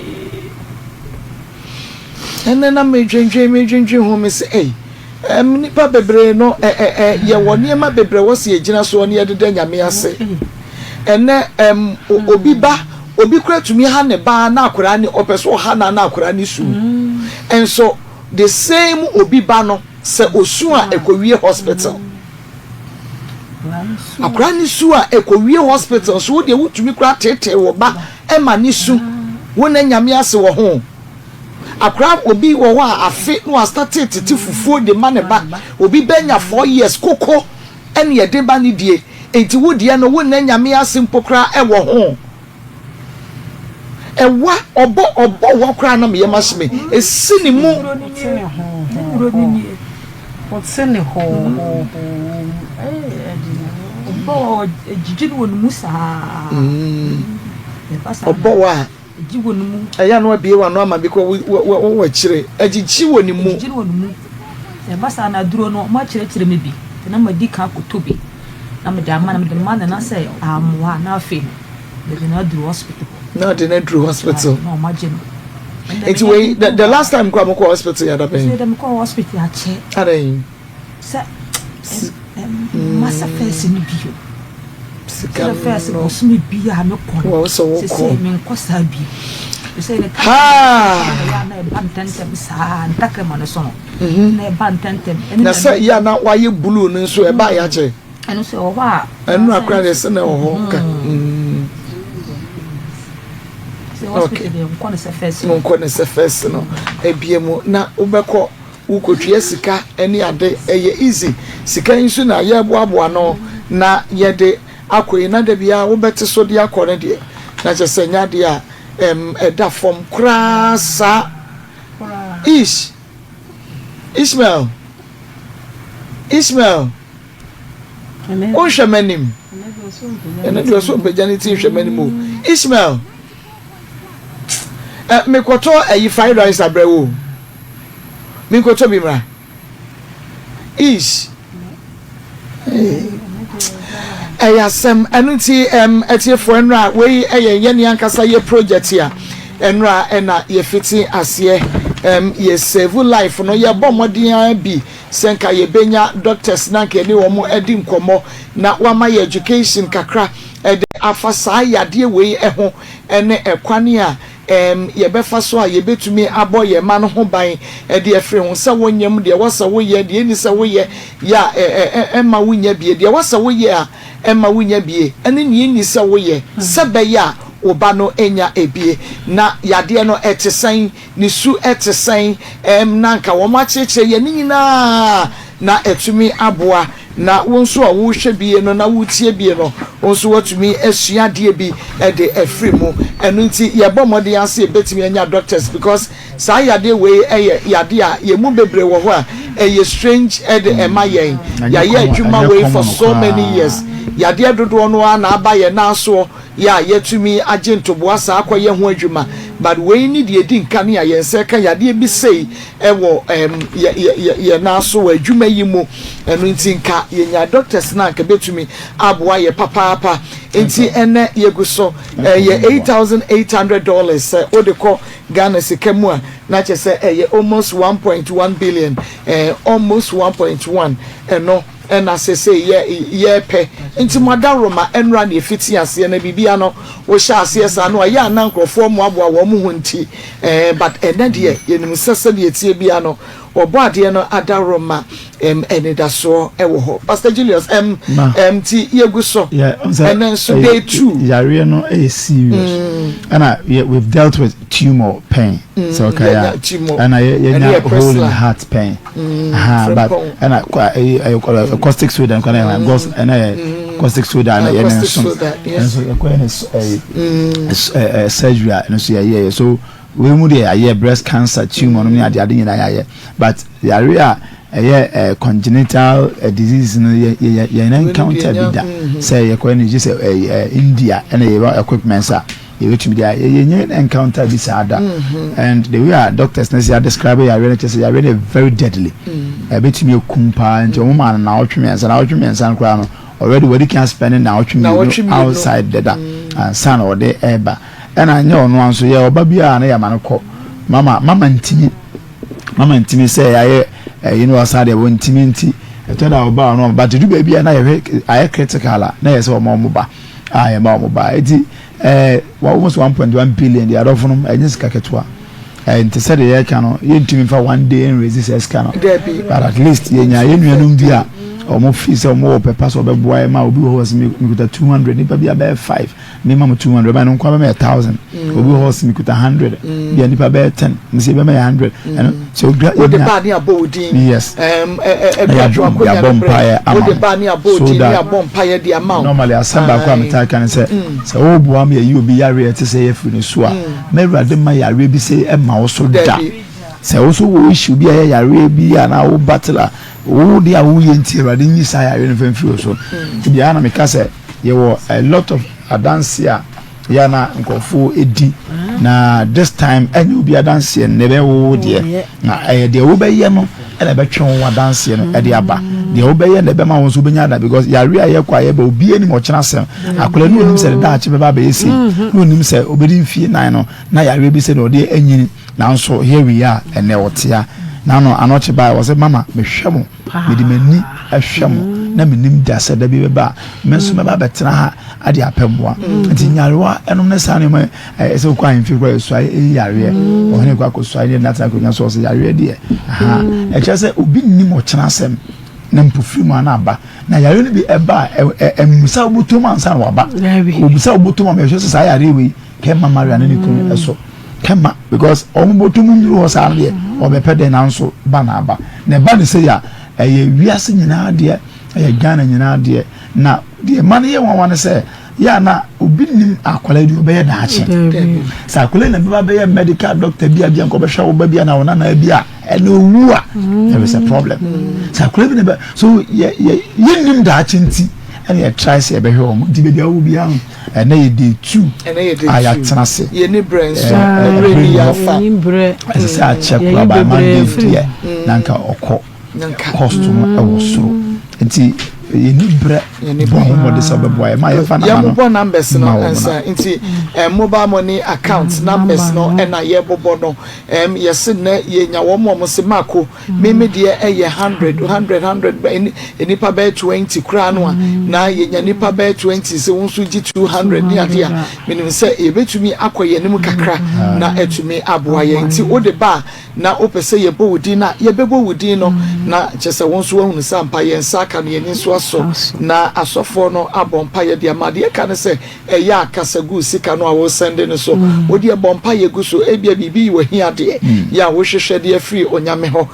Ɛnɛ na medwendwen medwendwen ho me sɛ ɛyi ɛm nipa bebree no ɛ ɛ ɛ yɛwɔ nneɛma bebree wɔ sɛ yɛgyina soɔ ne yɛdeda Nyame ase. Ɛnɛ ɛm obi ba obi kura tumi ha ne ba na akwaraa ne ɔpɛ so ɔha na na akwaraa ne su nso the same obi ba no sɛ osu a ɛkɔwie hospital. Akwaraa ne su a ɛkɔwie hospital so wo deɛ wotumi kura tetee wo ba ɛma ne su wo na Nyame ase wɔ ho. Akwaraa obi wɔ hɔ a afe na wastate tete fufuo de ma ne ba. Obi bɛnya 4 years koko ɛne yɛde ba ne die. Nti wo deɛ no wo na Nyame ase mpo koraa ɛwɔ ho. Ɛwa ɔbɔ ɔbɔ wɔ koraa na meyɛ ma hyɛ me esi ne mu. Wote ne hoohoohoo. Ɔbɔ wa ɛgyigyi no wɔ ne mu saa. Ɔbɔ wa a. Ɛgye wɔ ne mu. Ɛyɛ a na wabue w'ano ama bi kɔ wɔ akyire. Ɛgyegye wɔ ne mu. Ɛgyegye wɔ ne mu. Sɛ ɛba saa na aduro no wɔakyerɛkyerɛ me bi nti na madi kan akɔtɔ bi na mede ama no mede ma no na sɛ ammoa a na afei no mede no aduru hospital. Na ɔde no aduru hospital. Na wɔagye no. Nti wei the, the last time kora mokɔ hospital yɛ adabɛn? Sɛ dɛ mekɔ hospital akyɛ. Adɛn? Sɛ masa fɛs no bio. Sika no. Fɛs bosome bi a mekɔ no. Wɔn sɛ wokɔ. Sɛ menkɔ saa bio. Sɛ ne ta na ɛba ntɛntɛm saa ntakrama no so no. Mhm. Na ɛba ntɛntɛm. Na sɛ yɛ na wayɛ blue no nso ɛba yɛ akyɛ. Ɛno nso ɛwɔ hɔ a. Ɛno akora deɛ sɛ na ɛwɔ hɔ ka. Okay. Nkɔ ne sɛ fɛs no. Nkɔ ne sɛ fɛs no. Ebie mu na wobɛkɔ. Wokotua sika ne ade ɛyɛ easy sika yi nso na yɛboaboa ano na yɛde akɔ yi na da biara wobɛte so de akɔ no deɛ na kyerɛ sɛ nyɛ adeɛ a ɛm ɛda fam koraa saa ish Ishmael Ishmael wonhwɛ m'anim ɛno deɛ ɔsɛ ɔmpagya ne ti nhwɛ m'anim o Ishmael ɛ mekɔtɔ ayi fried rice abrɛ wo menkɔtɔ bi mmra ish ɛyɛ asɛm ɛno nti ɛm atiefoɔ ɛnora wei ɛyɛ yɛne ankasa yɛ project a ɛnora ɛna yɛfiti aseɛ ɛm yɛ save life no yɛbɔ mmɔden ara bi sɛ nka yɛbɛnya doctors na nka yɛne wɔn adi nkɔmmɔ na wama yɛ education kakra ɛde afa saa yadeɛ wei ho ne ɛkwan a yɛbɛfa so a yɛbɛtumi abɔ yɛn mma no ho ban de afiri ho, sɛ wonyam, deɛ ɛwɔ sɛ woyɛ, deɛ ɛnni sɛ woyɛ yɛ a ɛmma wonnya bie, deɛ ɛwɔ sɛ woyɛ a ɛmma wonnya bie, ne deɛ ɛnni sɛ woyɛ sɛ ɛbɛyɛ a wo ba no nnya ebie. Na yadeɛ no ɛte sɛn? Ne su te sɛn? Na anka wɔakyerɛkyerɛ yɛn ne nyinaa na atumi aboa Na wo nso a worehwɛ bie no na woretie bie no, wo nso woatumi asua adeɛ bi de afiri mu. Ɛno nti yɛbɔ mmɔden ara sɛ yɛbɛtumi anya doctors because saa yadeɛ wei yɛ yadeɛ a yɛn mu bebree wɔ hɔ a ɛyɛ strange de ɛma yɛn. Yɛayɛ adwuma wei for so many years. Yadeɛ dodoɔ no ara na aba yɛn nan soɔ yɛ a yɛatumi agye ntoboa saa akɔyɛ ho adwuma but wei ne deɛ ɛdi nka ne a yɛn nsa ɛka yadeɛ bi sei wɔ ɛɛm yɛ yɛ yɛ yɛn nan so wɔ adwuma yi mu. Ɛno nti nka yɛnya doctors no a nka ɛbɛtumi aboa yɛ papaapa. Nti ɛnɛ yɛgu so ɛyɛ $8,800 sɛ wode kɔ Ghana sika mu a na kyerɛ sɛ ɛyɛ almost 1.1 billion ɛɛ almost 1.1 ɛno ɛna sesei yɛ yɛpɛ. Nti mo adaworoma ɛnora na ɛfiti aseɛ na biribia no wohyɛ aseɛ saa no a yɛ a na nkorɔfoɔ mmoaboa wɔn ho nti Ɛɛ but ɛnɛ deɛ yɛnim sɛ sɛdeɛ ɛteɛ biara no wɔbɔ adeɛ no adaworoma ɛm anidasoɔ ɛwɔ hɔ. Pastor Julius ɛm ɛm nti yɛgu so ɛnɛ nso day 2. Yareɛ no ɛyɛ serious ɛna mm. we've dealt with tumor pain mm, sɛ ɔka yɛ a ɛna yɛnya hole in heart pain mm, but ɛna ɛyɛ caustic soda nkwa na yɛ gos ɛna yɛ caustic soda na yɛ ne nso ɛnso yɛkɔ yɛ ne ɛyɛ surgery a ɛno nso yɛyɛ yɛ so wei mu deɛ yɛayɛ breast cancer tumor no ne ade ade nyinaa yɛayɛ but yare a ɛyɛ ɛ congenital disease no yɛ yɛ yɛn encounter bi da sɛ yɛkɔ yɛ ne gye sɛ ɛ India ɛna yɛwɔ equipment a. Yɛbɛtumi de ayɛ yɛnyɛ encounter bi saa da mm-hmm. and the way a doctors na sɛ describe yareɛ no kyɛ sɛ yareɛ no yɛ very deadly mm. ɛbɛtumi akum paa nti wɔn maa no naawɔtwe mmiɛnsa naawɔtwe mmiɛnsa no koraa no already wɔde kan spend naawɔtwe mmienu outside dada mm. ansa na wɔde ɛreba ɛna nyɛ ɔno nso yɛ ɔba bi a na yɛama no kɔ mama mama ntumi mama ntumi sɛ yɛayɛ ɛyi no ɔsa deɛ wɔntumi nti ɛtɔ da ɔba ɔno but du baabi a na yɛhwɛ ayɛ critical a na yɛ sɛ wɔn wɔn ba a yɛma wɔn ba eti. Ɛɛ almost 1.1 billion deɛ adɔfo nom ɛnyɛ sika ketewa. Ɛɛ nti sɛdeɛ yɛreka no yɛntumi nfa one day nrezi saa sika no. But at least yɛnya yɛn nuanom bi a wɔn fi sɛ wɔn wɔ pɛpa sɛ wɔbɛboa yɛn ma obi wɔ hɔ sɛ mekuta 200 nipa bi abɛyɛ 5 mema mo 200 bɛyɛ no nko abɛma yɛ 1000 obi wɔ hɔ sɛ mekuta 100 bi a nipa bɛyɛ 10 mesi bɛma yɛ 100 ɛno sɛ odwa wode baa ne abɔ wo din yes yɛabɔ mpaeɛ ama wode baa ne abɔ wo din ne abɔ mpaeɛ de ama wo normally asɛm baako a metaa ka ne sɛ mm. sɛ woboa ma yɛyi obi yareɛ ɛte sɛ yɛfiri no so a mm. ma awurade ma yareɛ bi sɛ ɛma wo so da. Sɛ wo nso wowɔ issue bi a ɛyɛ yareɛ bi anaa wo battle a, wo deɛ a woyɛ nti Awurade nyi saa yareɛ no mfa mfiri wo so. Nti deɛ na meka sɛ yɛwɔ a lot of adanseɛ a yɛ a na nkurɔfoɔ di na this time ɛnyɛ obi adanseɛ no na ɛbɛyɛ wo deɛ na ɛyɛ deɛ wobɛyɛ no ɛna ɛbɛtwe wo adanseɛ no ɛde aba deɛ wobɛyɛ na ɛbɛma wo nso wobɛnya ada because yareɛ a yɛkɔ a yɛba obi anim ɔkyena asɛm akwadaa no onim sɛ ne daakye bɛba abɛyɛ sei na onim sɛ obɛdi mfie nan no na yareɛ bi sɛ na ɔde anyini Nanso here we are, ɛnnɛ ɔtea. N'ano anɔkye bae, ɔse, Mama, mehwɛ mo, mede m'ani hwɛ mo, na menim da sɛ da bi bɛba a, me nso mɛba abɛtena ha ade apɛ mmoa. Nti nyarewa ɛnom ne saa nneɛma ɛyɛ sɛ wokɔ ahemfie kɔ yɛsuae ɛyi yareɛ, ɔhene kɔ akɔsuae ne natena akonnwa so ɔsɛ yareɛ deɛ, aha, ɛkyerɛ sɛ obi nnim ɔkyena asɛm na mpofiri mu ana aba na yareɛ no bi ɛba a ɛmmusa wobɔtɔm ansa na waba, wɔbusa wobɔtɔm a mɛhwɛ sɛ saa yareɛ wei kɛma Maria ne ne kunu ɛso. Kɛma because wɔn bɔtɔ mu nnuru hɔ saa no deɛ wɔbɛpɛ dɛ nanso ba na aba na ɛba ne sɛ yɛ a ɛyɛ wiase nyinaa deɛ ɛyɛ Ghana nyinaa deɛ na deɛ ɛma no yɛ nwanwa ne sɛ yɛ a na obi nim akwadaa bi ɔbɛyɛ daakye sɛ akwadaa na bɛba bɛyɛ medical doctor bi a bi a nka ɔbɛhwɛ wo ba bi a na wo nana bi a ɛna owu a there is a problem sɛ akwadaa bi na bɛ so yɛ yɛ yɛnnim daakye nti ɛna yɛ try sɛ yɛbɛhwɛ wɔn nti baabi a wɔwɔ biara no. Ɛnɛ yɛ day 2 a yɛatena ase. Yɛni berɛ nso, mmerɛ ni yɛafa. Ɛsɛ sɛ akyɛ koraa by Monday deɛ na nka ɔkɔ cost no ɛwɔ soro nti yɛni berɛ bɔ ho mmɔde sɛ ɔbɛboa yɛ ma yɛfa nama no yɛmobɔ numbers no nsa nti mobile money account numbers no ɛna yɛbobɔ no yɛse nnɛ yɛnya wɔn a wɔn se mako Me me deɛ ɛyɛ hundred hundred hundred nnipa bɛyɛ 20 koraa no a na yɛnya nnipa bɛyɛ 20 sɛ wo nso gye 200 ne adeɛ a menim sɛ yɛbɛtumi akɔ yɛn anim kakra na atumi aboa yɛn nti wode ba a na wopɛ sɛ yɛbɔ wo din no a yɛbɛbɔ wo din no na kyɛ sɛ wo nso woahunu sɛ ampa yɛn nsa aka no yɛn ani nso asɔ na asɔfoɔ no abɔ mpa yɛ de ama deɛ ɛka ne sɛ Ɛyɛ a kasa gu sika no a woresɛnde no so. Wo deɛ bɔ mpaeɛ gu so. Ebia biribi yɛ w'ahiadeɛ yɛ a wohwehwɛ de afiri Onyame hɔ.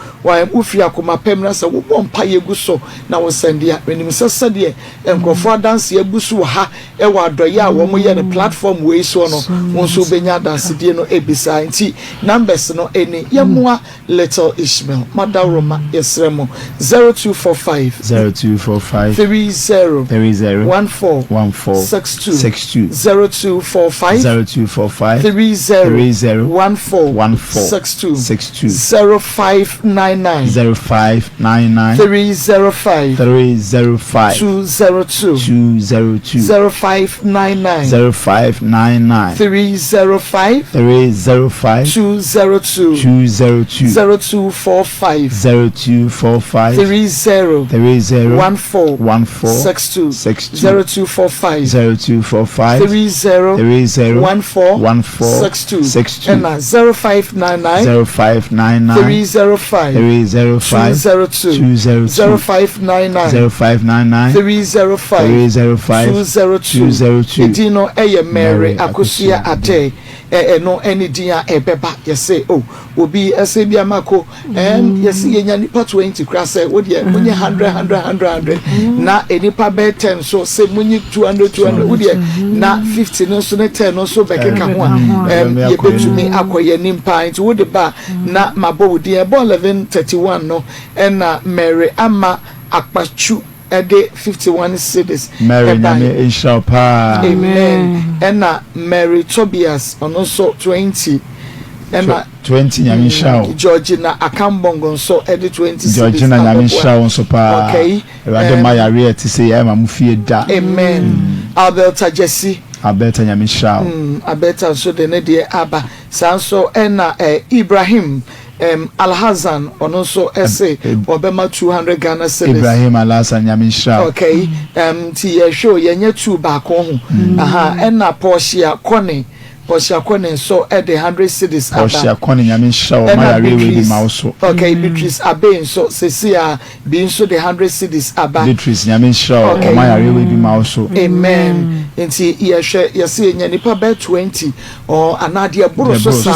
Wofiri akoma pa mu na sɛ wobɔ mpaeɛ gu so na wosɛnde a, menim sɛ sɛdeɛ nkurɔfoɔ adanseɛ abu so wɔ ha wɔ adɔeɛ a wɔyɛ no platform wei soɔ no, wo nso wobɛnya adansedie no bi saa. Nti numbers no ni. Yɛmmoa Little Ishmael Madaworoma yɛsrɛ mo 0245 0245 30 30 14 14 62 62 0245 0245 30 30 14 14 62 62 0599 0599 305 305 202 202 0599 0599 305 305 202 202 0245 0245 30 30 14 14 62 62 0245 0245 30 30 14 14 62 62 ɛna 0599 0599 305 305 202 202 0599 0599 305 305 202 202 edin no ɛyɛ Mary Mary Akosua Akosua Adei ɛ ɛno ɛne din a ɛbɛba yɛse oh obi ɛsɛ bi ama ko ɛm yɛse yɛnya nipa 20 kora sɛ wodeɛ monye 100 100 100 100 na nipa bɛyɛ 10 so sɛ monye 200 200 wodeɛ na 50 no nso ne 10 no nso bɛkeka ho a ɛm yɛbɛtumi akɔ yɛn anim paa nti wode ba na mabɔ wo din ɛbɔ 11:31 no ɛna Mary ama Akpatsu ɛde 51 cedis Mary ɛbae. Nyame nhyira wo paa. Amen ɛna Mary Tobias ɔno nso 20 ɛna 20 Nyame nhyira wo. Georgina Akambongo nso ɛde 20 cedis Georgina Nyame abɛboa. nhyira wo nso paa. Okay. Awurade mma yareɛ a ɛte sei ɛmma mo fie da. Amen. Alberta Gyasi. Alberta Nyame nhyira wo. Alberta nso de ne deɛ aba. Saa nso ɛna eh, Ibrahim Erm Alhassan ɔno nso se ɔbɛma 200 Ghana cedis. Ibrahim Alhassan Nyame nhyira wo. Okay erm nti yɛhwɛ o yɛnyɛ two baako ho aha ɛna Portia Kone Portia Kone nso de 100 cedis aba. Portia Kone Nyame nhyira wo ɔma Ɛna yareɛ wei bi Beatrice ma wo so. okay Beatrice Abey nso sɛsi a bi nso de 100 cedis aba. Beatrice Nyame nhyira wo Okay. ɔma yareɛ wei bi ma wo so. Amen nti yɛhwɛ yɛse yɛnya nipa bɛyɛ 20 Ɔɔ anaa deɛ ɛboro so saa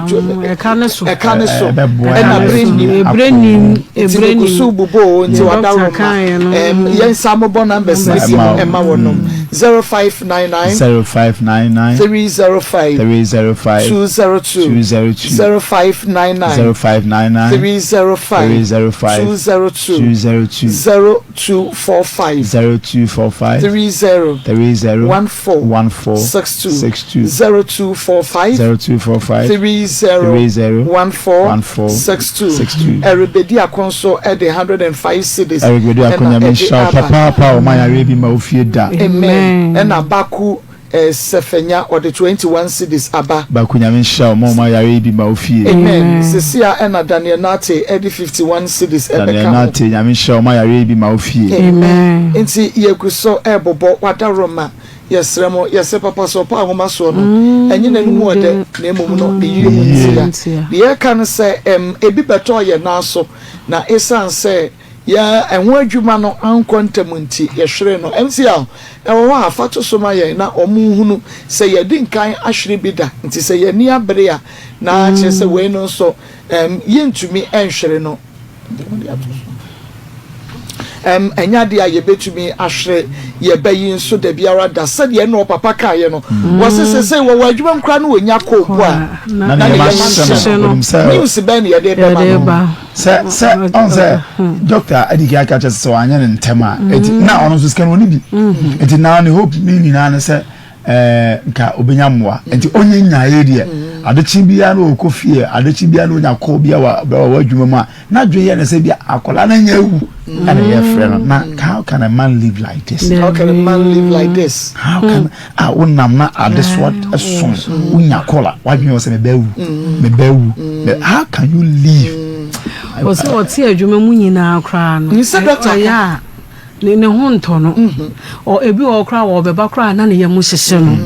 Ɛka ne so. Ɛka ne so. Ɛbɛboa Ɛna bere nnim. Ebere nnim. Nti Ebere megu so nnim. bobɔ o nti Deɛ wada dɔkta roma. kaeɛ no. Ɛm yɛn nsa mobɔ numbers no Ɛma bi wo. ɛma wɔnom. 0599 0599 305 305 202 202 0599 0599 305 305 202 202 0245 0245 30 30 14 14 62 62 0245 0245 30 30 14 14 62 62. Ɛrebɛdi ako nso de 105 cedis Eric Bedi ɛna Ako Nyame ɛde nhyira wo aba. papaapa a ɔma yareɛ bi ma wo fie da. Amen. Ɛna Baku eh, Sefenya ɔde 21 cedis aba. Baku Nyame nhyira wo ma ɔma yareɛ bi ma wo fie. Amen. Sesia ɛna Daniel Nartey ɛde 51 cedis Daniel ɛbɛka ho. Nartey Nyame nhyira wo ma yareɛ bi ma wo fie. Amen. Nti yɛgu so ɛrebobɔ w'adaworoma. Yɛsrɛ mo, yɛsɛ papa sɛ ɔpɛ ahoma soɔ no, ɛnyɛ n'anum ɔdɛ, na mmom no ne yie mu ntia. Deɛ yɛreka ne sɛ, ɛm, ebi bɛtɔɔ yɛn nan so, na esiane sɛ yɛn ɛho adwuma no ankɔ ntɛm nti, yɛhweree no. MCL, ɛwɔ hɔ a, fa to so ma yɛn na wɔnhunu sɛ yɛadi nkan ahwere bi da, nti sɛ yɛn ani abere a, na kyerɛ sɛ wei no nso, ɛm, yɛntumi nhwere no. Ɛm, ɛnyɛ adeɛ a yɛbɛtumi ahwere yɛn ba yi nso da biara da. Sɛdeɛ ɛna ɔpapa kaeɛ no, wɔse sesei wɔwɔ adwuma mu koraa na wɔnya kɔɔ mpo a, na ne yam ahyɛ no. Onim sɛ News bɛn na yɛde bɛma no? Sɛ, sɛ, ɔn sɛ, dɔkta adi kan aka kyerɛ sɛ sɛ wanyɛ no ntɛm a, eti na ɔno nso sika no ɔni bi. Eti na ne hope ne nyinaa ne sɛ ɛɛ nka obenya mmoa. Nti onye nyaeɛ deɛ, adekye biara na ɔkɔ fie, adekye biara na onya kɔɔ biara wɔ wɔ adwuma mu a, n'adwene yɛ ne sɛ bi akwadaa no anya awu ɛna yɛfrɛ no. Na how can a man live like this? How can a man live like this? How can a wonam na adesoa so wonya kɔla wadwene wɔ sɛ mebɛ awu mebɛ awu. How can you live? Ɔsɛ ɔte adwuma mu nyinaa koraa no. Nsɛ dɔkta Ɔyɛ a ne ne ho ntɔ no. Ɔ ebi wɔ hɔ koraa a ɔbɛba koraa na ne yam hyehye no.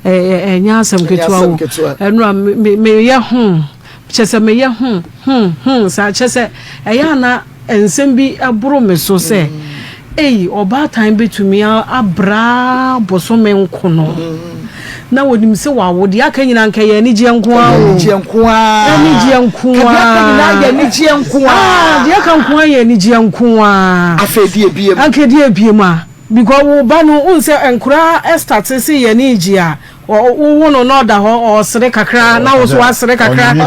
Ɛ ɛ ɛnyɛ asɛm ketewa asɛm o. ketewa. Ɛno a me me meyɛ ho kyɛ sɛ meyɛ ho ho ho saa kyɛ sɛ ɛyɛ a na nsɛm bi boro me so sɛ ei ɔbaatan bɛtumi abra bosome nko no na wɔnim sɛ wawo deɛ aka nyinaa nka yɛ anigyeɛ nko ara o. Anigyeɛ nko ara. Anigyeɛ nko Ka deɛ aka nyinaa yɛ ara. anigyeɛ nko Ah, ara. deɛ aka nko ara yɛ anigyeɛ nko ara. Afei deɛ ebiem. Anka deɛ ebiem a because wo ba no wohu sɛ nkoraa start se yɛ ani gye a Wowo no na ɔda hɔ ɔresere kakra na wo nso woasere kakra. Ɔnwene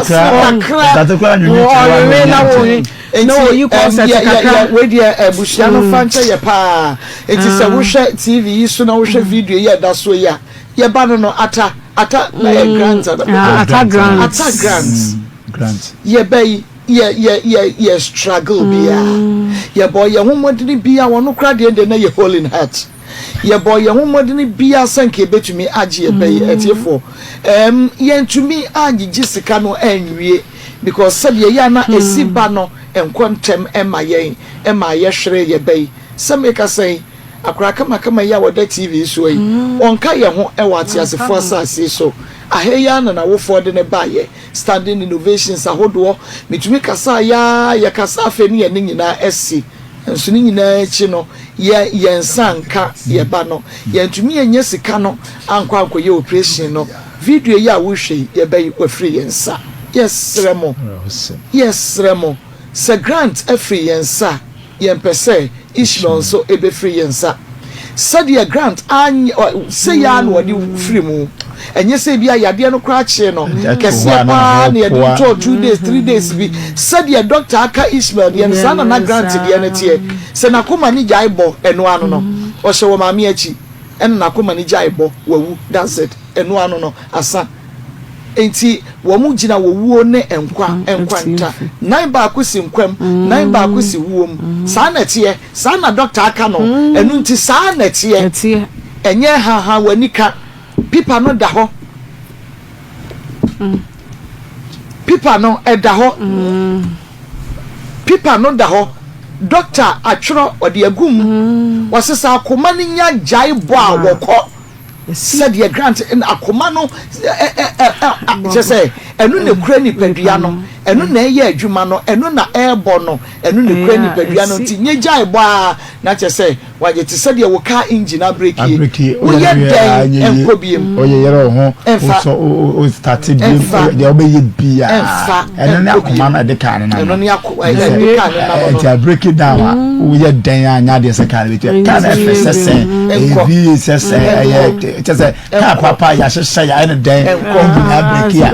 na wo na oyi concert kakra. Wei deɛ abusua no fa nkyɛ yɛ paa. Nti sɛ wohwɛ TV yi so na wohwɛ video yi a ɛda so yi a, yɛba no no ata ata na yɛ grant ata grant ata grant yɛba yi yɛ yɛ yɛ yɛ struggle biara yɛbɔ yɛn ho mmɔdene biara wɔn koraa deɛ deɛ na yɛ hole in heart. Yɛbɔɔ yɛn ho mmɔden biara sɛ anka yɛbɛtumi agye yɛn bɛ yi. Atiefoɔ, ɛɛm, yɛntumi angyegye sika no anwie because sɛdeɛ ɛyɛ a na ɛsi ba no nkɔ ntɛm mma yɛn maa yɛhweree yɛn bɛ yi. Sɛ mekasa yi, akwadaa kamakama yi a ɔda TV yi soɔ yi, ɔnka yɛn ho wɔ ateasefoɔ asase yi so. Aha yi ara na n'awofoɔ de no baeɛ. Standing innovations ahodoɔ, metumi kasaeɛ ara, yɛkasa afei ne yɛn ne nyinaa asi. Nanso ne nyinaa akyi no, yɛn yɛn nsa anka yɛn ba no. Yɛantumi annya sika no ankɔ ankɔyɛ oprehyɛn no. Video yi a worehwɛ yi, yɛn ba yi, wafiri yɛn nsa. Yɛsrɛ mo, yɛsrɛ mo, sɛ Grant afiri yɛn nsa a, yɛmpɛ sɛ Ishmael nso bɛfiri yɛn nsa. Sɛdeɛ Grant anyɛ, sei ara na ɔde firi mu. Ɛnyɛ sɛ ebia yadeɛ no koraa kyee no kɛseɛ paa na yɛde no tɔɔ two days, three days bi. Sɛdeɛ dɔkta aka Ishmael deɛ no, saa na na Grant deɛ no teɛ. Sɛ n'akoma no gyae bɔ, ɛno ano no, ɔhyɛ wɔ maame akyi, ɛna n'akoma no gyae bɔ, wawu. That's it. Ɛno ano no, asa. Enti wɔn gyina wɔ wuo ne nkwa nkwanta. Nan baako si nkwa mu, nan baako si wuo mu. Saa na ɛteɛ. Saa na dɔkta aka no. Ɛno nti saa na ɛteɛ. Ɛnyɛ haha w'ani ka. Pipa no da hɔ. Pipa no ɛda hɔ. Pipa no da hɔ. Dɔkta atwerɛ ɔde agu mu. Wɔse sɛ akoma no nya gyae bɔ a wɔkɔ. Sɛdeɛ Grant akoma no kyerɛ sɛ ɛno na ekura nipadua no. Ɛno na ɛyɛ adwuma no, ɛno na ɛrebɔ no, ɛno na ɛkura nipadua no. Nti nyɛ gyae bɔ ara na kyerɛ sɛ wagye te sɛ deɛ wo car engine abreki. Woyɛ dɛn ɛnkɔ biem. Ɛmfa. Ɛmfa. Ɛmfa. Ɛno ne akoma no ɛde car no nam. Ɛno ne akoma ɛde car no nam no. Nti abreki down a woyɛ dɛn a nyɛ adeɛ sɛ car no bɛtumi. Car no ɛfɛ sɛ sɛn, ɛyɛ V sɛ sɛn, ɛyɛ kyɛ sɛ Kaa papa yɛahyehyɛ yɛayɛ no dɛn engine abreki a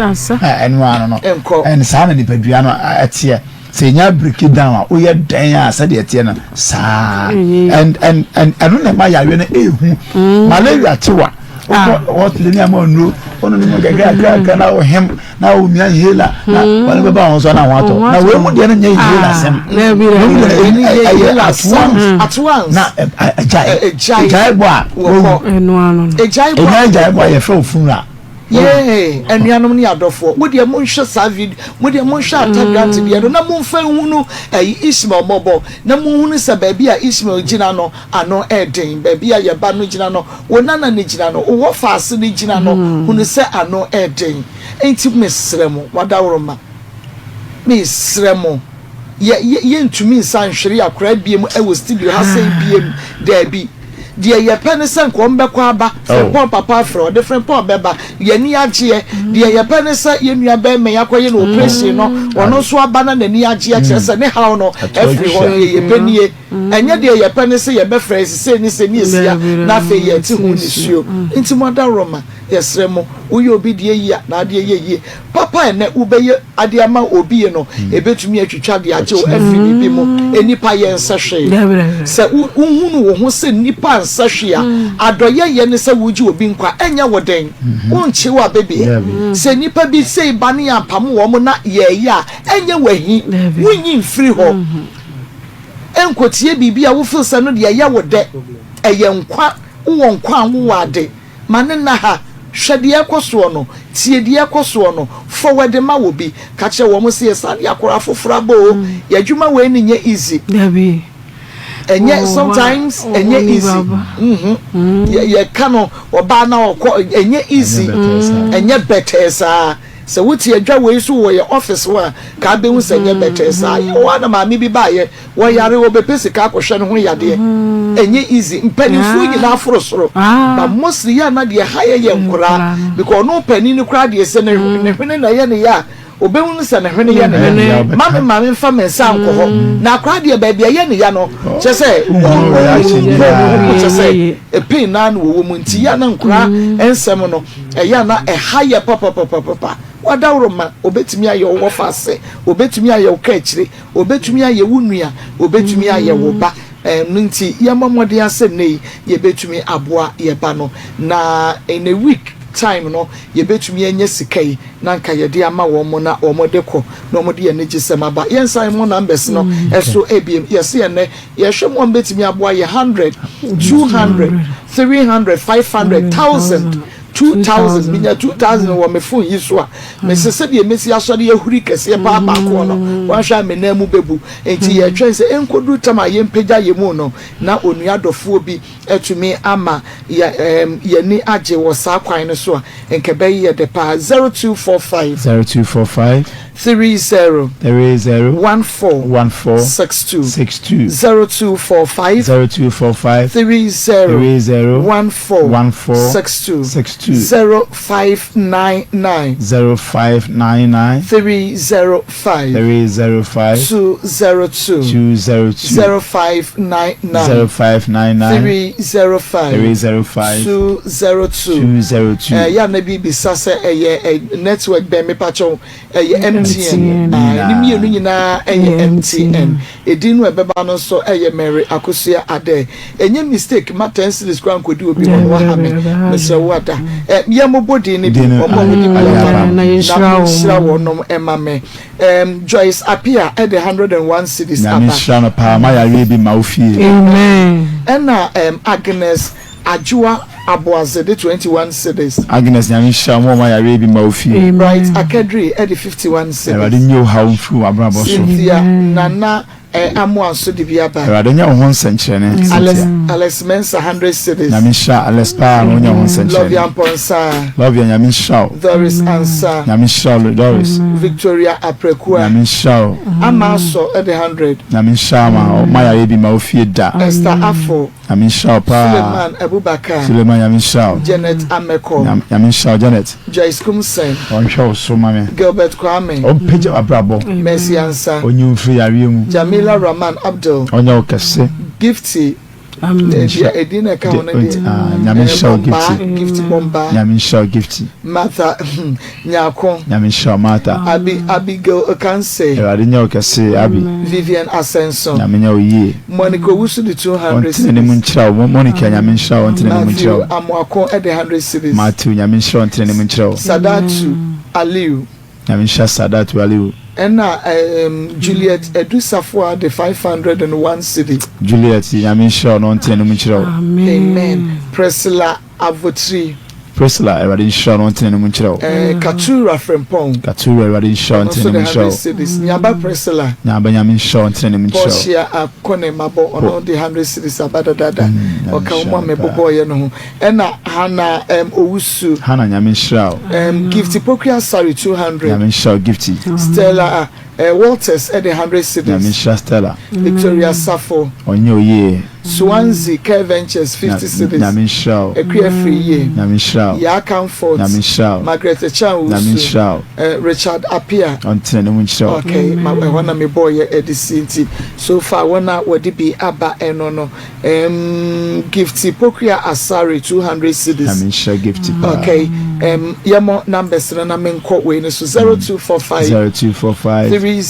ɛno ano no ɛne saa na nipadua no ɛteɛ sɛ ɛnya abreki down a woyɛ dɛn a sɛdeɛ ɛteɛ no saa and and and ɛno na ɛma yareɛ no ɛhu mm. malaria kyewa wokɔ hospital ne ama nnuro wono no mu kakrakrakra na wohem na womia inhaler na mm. wɔne bɛba ho so na ho atɔ na wei mu deɛ no nyɛ inhaler ah, sɛm wei mu deɛ no ɛyɛ at once na ɛgyae ɛgyae bɔ a wɔwu ɛnya ɛgyae bɔ a yɛfrɛ wo funeral yee anuanom ne adɔfoɔ mo deɛ monhwɛ saa video mo deɛ monhwɛ ata mm. grant deɛ no na momfa nhunu ɛyi Ishmael mmɔbɔ na monhunu sɛ baabi a Ishmael gyina no ano ɛden baabi a yɛba no gyina no wo nana no gyina no wowɔ faase no gyina no mm. hunu sɛ ano ɛden Enti mesrɛ mo, w'adaworoma, mesrɛ mo, yɛ, yɛ, yɛntumi nsan nhwere akwadaa biem wɔ studio ha sei biem. Daabi. Deɛ yɛpɛ ne sɛ nka wɔbɛkɔ aba, Frimpong papa afrɛ, ɔde Frimpong bɛba, yɛn ani agyeɛ. Deɛ yɛpɛ ne sɛ yɛn nua barima yi akɔyɛ no operation no, ɔno nso aba na n'ani agyeɛ, kyerɛ sɛ ne haw no afiri hɔ. Deɛ yɛpɛ nie. Ɛnyɛ deɛ yɛpɛ ne sɛ yɛbɛfrɛ sei ne sei ne yɛsia, na afei yɛte ho nisuo. Nti mo adaworoma. Yɛsrɛ mo, woyɛ obi deɛ yie a, n'adeɛ yɛ yie. Papa a ɛnnɛ wobɛyɛ adeɛ ama obi yi no, ɛbɛtumi atwitwa de agye wo afiri biribi mu. Nnipa yɛnsɛ hwee. Sɛ wohunu wo ho sɛ nnipa nsɛ hwee a, adɔeɛ yɛ ne sɛ wogye obi nkwa. Ɛnyɛ wo den. Wonkye wo abɛbie. Sɛ nnipa bi sei ba ne yɛampamo wɔn na yɛreyɛ a, ɛnyɛ wo ahi. Wonyi mfiri hɔ. Ɛnkɔtie biribi a wo feel sɛ no deɛ ɛyɛ wo dɛ. Ɛyɛ nkwa. Wowɔ nkwa a wowɔ ade. Ma no nna ha. Hwɛ deɛ ɛrekɔ soɔ no. Tie deɛ ɛrekɔ soɔ no. Forward ma obi. Ka kyerɛ wɔn sɛ yɛsan de akwadaa foforɔ aba o. Yɛn adwuma wei no nyɛ easy. Dabi. Ɛnyɛ sometimes ɛnyɛ easy. Mhm. Yɛ yɛka no ɔbaa na ɔkɔ ɛnyɛ easy. Ɛnyɛ bɛtɛɛ saa. Sɛ wote adwa wei so wɔ yɛn office hɔ a, ka abɛhu sɛ ɛnyɛ bɛtɛɛ saa. Yɛwɔ hɔ a na maame bi baeɛ. Wɔyare wɔbɛpɛ sika akɔhwɛ ne ho yadeɛ ɛnyɛ easy mpanimfoɔ nyinaa foro soro but mostly yɛ ana deɛ ha yɛ yɛ nkoraa because ɔno panin no koraa deɛ sɛ ne hwene na ɛyɛ ne yɛ a obɛhu sɛ ne hwene yɛ ne yɛ ma me maame mfa me nsa nkɔ hɔ na akoraa deɛ baabi ɛyɛ ne ya no kyɛ sɛ kyɛ sɛ pain naa na wɔwɔ mu nti yɛ ana nkoraa nsɛm no ɛyɛ ana ɛha yɛ papapapapa wadaworo ma obɛtumi ayɛ wo wɔfa ase obɛtumi ayɛ wo ka akyire Obetumi ayɛ wo nua, obetumi ayɛ wo ba. Ɛno nti, yɛmmɔ mmɔden ara sɛ nnɛ yi yɛbɛtumi aboa yɛn ba no. Na in a week time no, yɛbɛtumi anya sika yi na anka yɛde ama wɔn na wɔde kɔ na wɔde anigyesɛm aba. Yɛnsan mmɔ numbers no so bio. Yɛse ɛnnɛ yɛhwɛ mo a mobɛtumi aboa yɛ hundred, 200, 300, 500, 1000. 2000 menya 2000 wɔ me phone yi so a mese sɛdeɛ mɛsi asɔre ahuri kɛseɛ paa baakoɔ no wanhwɛ a me nan mu bɛbu nti yɛtwɛn sɛ ɛnkɔduru tam a yɛmpagya yɛ mu no na onua dɔfoɔ bi atumi ama yɛni agye wɔ saa kwan no so a nka ɛbɛyɛ yɛ dɛ paa 0245 0245 30 30 14 14 62 62 0245 0245 30 30 14 14 62 62 0599 0599 305 305 202 202 0599 0599 305 305 202 202 ɛyɛ a na bi bisa sɛ ɛyɛ ɛ, network bɛn mepakyɛw ɛyɛ MTN. Ah, ne mmienu nyinaa ɛyɛ MTN. Edin no ɛbɛba no nso ɛyɛ Mary Akosua Adeh. Ɛnyɛ mistake ma 10 cedis koraa nkɔdi obi hɔ no waha me. Mesrɛ wo ada. Ɛ, yɛ mobɔ din no bi, wɔn a wɔdi bi aba no, na monhyira wɔnom ɛma me. Ɛm, Joyce Appiah ɛde 101 cedis Nyame aba. nhyira no paa ma yareɛ bi mma wo fie. Amen. Ɛna ɛm, Agnes Adwoa Aboadze de 21 cedis. Agnes Nyame nhyira wo ma ɔma yareɛ bi mma wo fie. Bright Akedri de 51 Awurade cedis. nyi wo haw mfiri w'abrabɔ so. Cynthia Nana Eh, Amoah nso de bi aba. Awurade nyɛ wo ho nsɛnkyerɛnne, Cynthia. Alex, Alex Mensah, 100 cedis. Nyame nhyira Alex paa na ɔnyɛ wo ho nsɛnkyerɛnne. Lovia Mpɔnsa. Lovia, Nyame nhyira wo. Doris Ansah. Nyame nhyira wo, Doris. Victoria Aprekua. Nyame nhyira wo. Ama Asɔ de 100. Nyame nhyira Ama, ɔmma yareɛ bi mma wo fie da. Esther Afful. Nyame nhyira wo paa. Suleiman Abubakar. Suleiman Nyame nhyira wo. Janet Ameko. Nyame nhyira wo Janet. Joyce Kumsen. Ɔnhwɛ wo so ma me. Gilbert Kwame. Ɔmpagya w'abrabɔ. Mercy Ansah. Ɔnyi wo mfiri yareɛ mu. Jamila Rahman Abdul. Ɔnyɛ wo kɛse. Gifty. Deɛ edin na ɛka ho no deɛ. Nyame nhyira wo Gifty. Gifty Bombaa. Nyame nhyira wo Gifty. Martha Nyarko. Nyame nhyira wo Martha. Abi Abigail Okanse. Awurade nyɛ wo kɛse Abi. Vivian Asɛnso. Nyame nyɛ wo yie. Monica Owusu de 200 cedis. Ɔntene ne mu nkyerɛ wo. Monica Nyame nhyira wo ɔntene ne mu nkyerɛ wo. Matthew Amoako de 100 cedis. Matthew Nyame nhyira wo ɔntene ne mu nkyerɛ wo. Sadatu Aliu. Nyame nhyira Sadatu Aliu. Ɛna um, Juliet Adu Safoa de 501 cedi. Juliet Nyame nhyira wo na ɔntene ne mu nkyerɛ wo. Amen. Priscilla Avotri. Priscilla, Awurade nhyira wo na ɔntene ne mu nkyerɛ wo. Eh, Katura Frimpong. Katura, Awurade nhyira wo Ɔno ntene nso ne de mu nkyerɛ 100 wo. cedis. Nyaba Priscilla. Nyaba, Nyame nhyira wo ntene ne mu nkyerɛ wo. Portia Akone Mabɔ, ɔno de 100 cedis aba dadaada. Mm, Nyame Ɔka wɔn nhyira a no paa. mebobɔeɛ no ho. Ɛna Hannah um, Owusu. Hannah, Nyame nhyira wo. Um, Gifty Pokuya Asare 200. Nyame nhyira wo, Gifty. Stella Eh, Walters de 100 cedis. Nyame nhyira Stella. Victoria Safo. Ɔnyɛ oyie. Swansea Care Ventures 50 cedis. Nyame nhyira wo. Akua Afriyie. Nyame nhyira wo. Yaa Comfort. Nyame nhyira wo. Margaret Achan Owusu. Nyame nhyira wo. Eh, Richard Appiah. Ɔntena ne mu nkyerɛ wo. Okay, ma ɛhɔ na mebɔɔ yɛ ɛde si nti so far wɔn a wɔde bi aba ɛno no. Um, Gifty Pokuya Asare 200 cedis. Nyame nhyira Gifty paa. Okay, um, yɛmɔ numbers no na menkɔ wei no so 0245 0245 30 30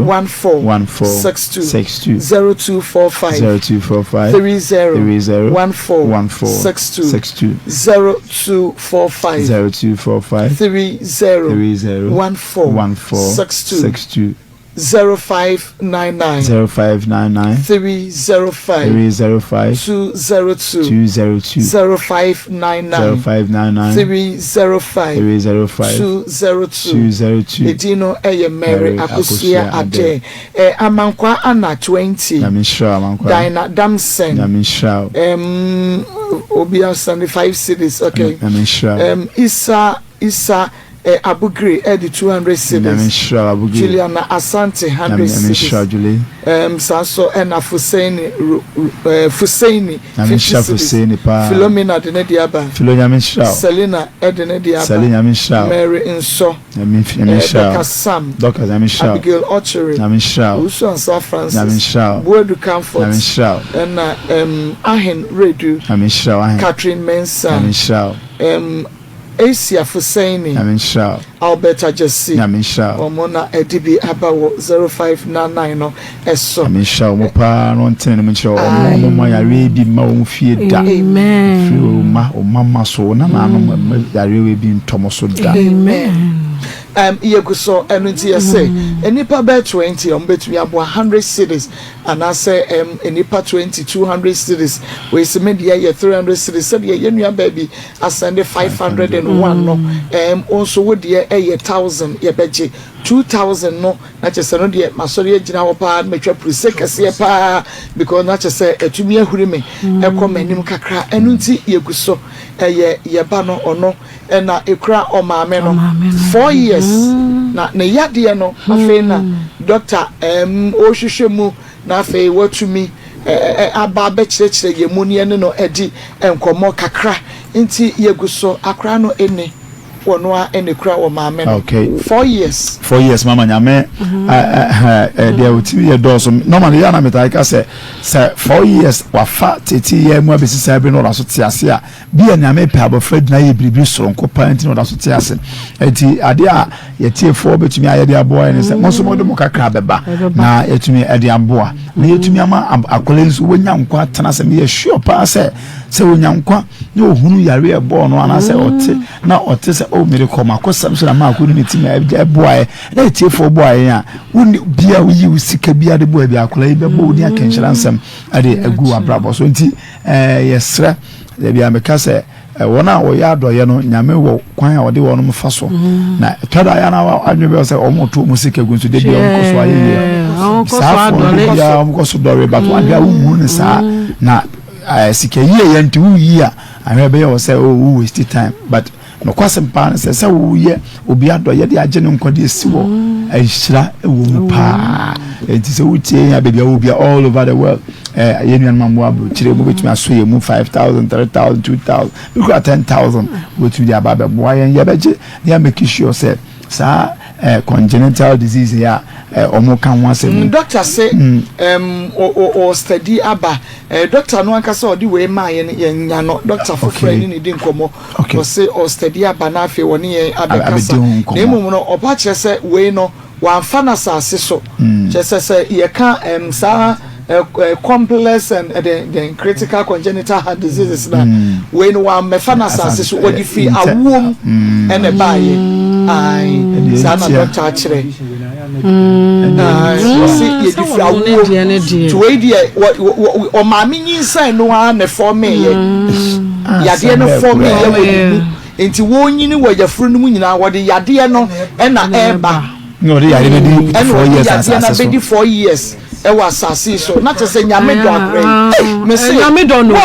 14 14 62 62 0245 0245 30 30 14 14 62 62 0245 0245 30 30 14 14 62 62 0599 0599 305 305 202 202 0599 0599 305 305 202 202 Edin no yɛ Mary Mary Akosua Akosua Adeh. Eh, Amankwaa Anna 20 Nyame nhyira wo Amankwaa. Dinah Damson Nyame nhyira wo. Um, obi asane 5 cedis okay. Nyame nhyira wo. Um, Isa Isa eh, Abugre ɛde 200 Nyame cedis. nhyira wo Abugre. Juliana Asante 100 Nyame nhyira wo cedis. Julie. Um, saa nso ɛna Fuseini Ru- Ru- eh, Fuseini Nyame 50 nhyira cedis. Fuseini paa. Philomena de ne de aba. Philo Nyame nhyira wo. Selina ɛde ne de aba. Sally Nyame nhyira wo. Mary Nsɔ. Nyame nyame Eh, nhyira wo. Dorcas Sam. Dorcas Nyame nhyira wo. Abigail Ochere. Nyame nhyira wo. Owusu Ansah Francis. Nyame nhyira wo. Boadu Comfort. Nyame nhyira wo. Ɛna um, Ahen Redu. Nyame nhyira wo Ahen. Catherine Mensah. Nyame nhyira wo. Um, Asia Fuseini. Nyame nhyira wo. Albert Agyasi. Nyame nhyira wo. Wɔn na ɛde bi aba wɔ 0599 no ɛso. Nyame nhyira wɔn paa na ɔntene ne mu nkyerɛ wɔn. Wɔn mma yareɛ bi mma wɔn fie da. Amen. Firi wɔn mma, wɔn mma mma so, wɔn nananom mma yareɛ bi ntɔ mo so da. Amen. Um, yɛgu so ɛno nti yɛsɛ nnipa bɛyɛ 20 a wɔbɛtumi aboa 100 cedis anaasɛ um, nnipa 20 200 cedis wei sɛ me deɛ yɛ 300 cedis sɛdeɛ yɛn nua baabi asɛnde 501 no um, wo nso wo deɛ ɛyɛ 1000 yɛbɛgye 2000 no na kyerɛ sɛ no deɛ masɔre agyina hɔ paa na matwa puruse kɛseɛ paa because na kyerɛ sɛ atumi ahuri me ɛkɔ m'anim kakra ɛno nti yɛgu so ɛyɛ yɛba no ɔno ɛna ekura ɔmaame no 4 years na ne yadeɛ no afei na doctor ɔrehwehwɛ mu na afei watumi aba abɛkyerɛkyerɛ yɛn mu ne yɛne no adi nkɔmmɔ kakra nti yɛgu so akora no ɛni wɔno a ɛna ekura wɔ maame no Okay. 4 years. 4 years mama nyame deɛ otimi yɛ dɔɔso normally yɛ anamita ka sɛ sɛ 4 years wafa tete yɛ mu abɛsi saa bere na ɔda so te ase a bi yɛ nyame pɛ abɔfra gyina yɛ biribi soronko paa nti na ɔda so te ase nti adeɛ a yɛtiefoɔ bɛtumi ayɛ de aboa yɛ ne sɛ mo nso mo de mo kakra bɛba na yɛtumi de aboa na yɛtumi ama akwadaa nso wɔnya nkwa atena ase yɛ sure paa sɛ sɛ wɔnya nkwa na ohunu yare ɛbɔɔ no anaasɛ ɔte na ɔte sɛ o mede kɔ makɔsɛm so na maakɔ ne ne ti ma ɛboaeɛ na ɛtiefoɔ boaeɛ a wonni bia woyi wo sika bia de boa bi akwadaa yi bɛbɔ wo din akanhyira nsɛm ɛde agu w'abrabɔ so nti ɛɛ yɛsrɛ dabi a meka sɛ Wɔn a wɔyɛ adɔyɛ no, Nyame wɔ kwan a ɔde wɔn fa so. Mm. Na ɛtɔ da yɛ na adwene bɛyɛ sɛ wɔn to wɔn sika gu nso de bi wɔn kɔ so ayɛ yie. Saa fo no bi a wɔn kɔ so dɔre but wɔn adwene a wɔn ne saa mm. na sika yie yɛ nti woyi a ahwɛ bɛyɛ wɔ sɛ oh wo waste time but Nokwasɛm paa ne sɛ, sɛ woyɛ obi adɔeɛ de agye no nkwa de asi hɔ, nhyira wɔ mu paa. Enti sɛ wotie yɛn a baabi a wɔ bia all over the world, eh, yɛn nuanom a mowɔ aburokyire, mobɛtumi aso yɛn mu 5,000, 3,000, 2,000, bi kura 10,000, wobɛtumi de aba abɛboa yɛn. Yɛbɛgye na yɛamake sure sɛ saa eh, congenital disease yi a eh, wɔn ka ho asɛm yi. Mm, doctor se mm. um, o study aba eh, doctor no ankasa ɔde wei maa yɛn yɛn nya no doctor foforɔ ɛne ne di nkɔmɔ Ɔse ɔstudy aba na afei ɔne yɛn abɛkasa. Na mmom no ɔba kyerɛ sɛ wei no wamfa no asase so. Kyerɛ sɛ sɛ yɛka um, saa uh, complex and uh, the, the critical congenital heart diseases na wei no wammɛfa no asase so, ɔde firi awoom ɛna ɛbaayɛ. Ae, saa na dɔkta akyerɛ. Ɔse yɛde firi awoom. Nti wei deɛ ɔmaame nyinsɛn no ara na ɛfɔmeeɛ. Yadeɛ no fɔmeeɛ wɔ ne mu. Nti wɔnyini wɔ yafunu no mu nyinaa wɔde yadeɛ no na ɛreba. Na ɔde yadeɛ no adi four years asase so. Ɛna ɔde yadeɛ no abɛdi 4 years ɛwɔ asase yi so. Na kyerɛ sɛ Nyame dɔ akora yi. Mese wo a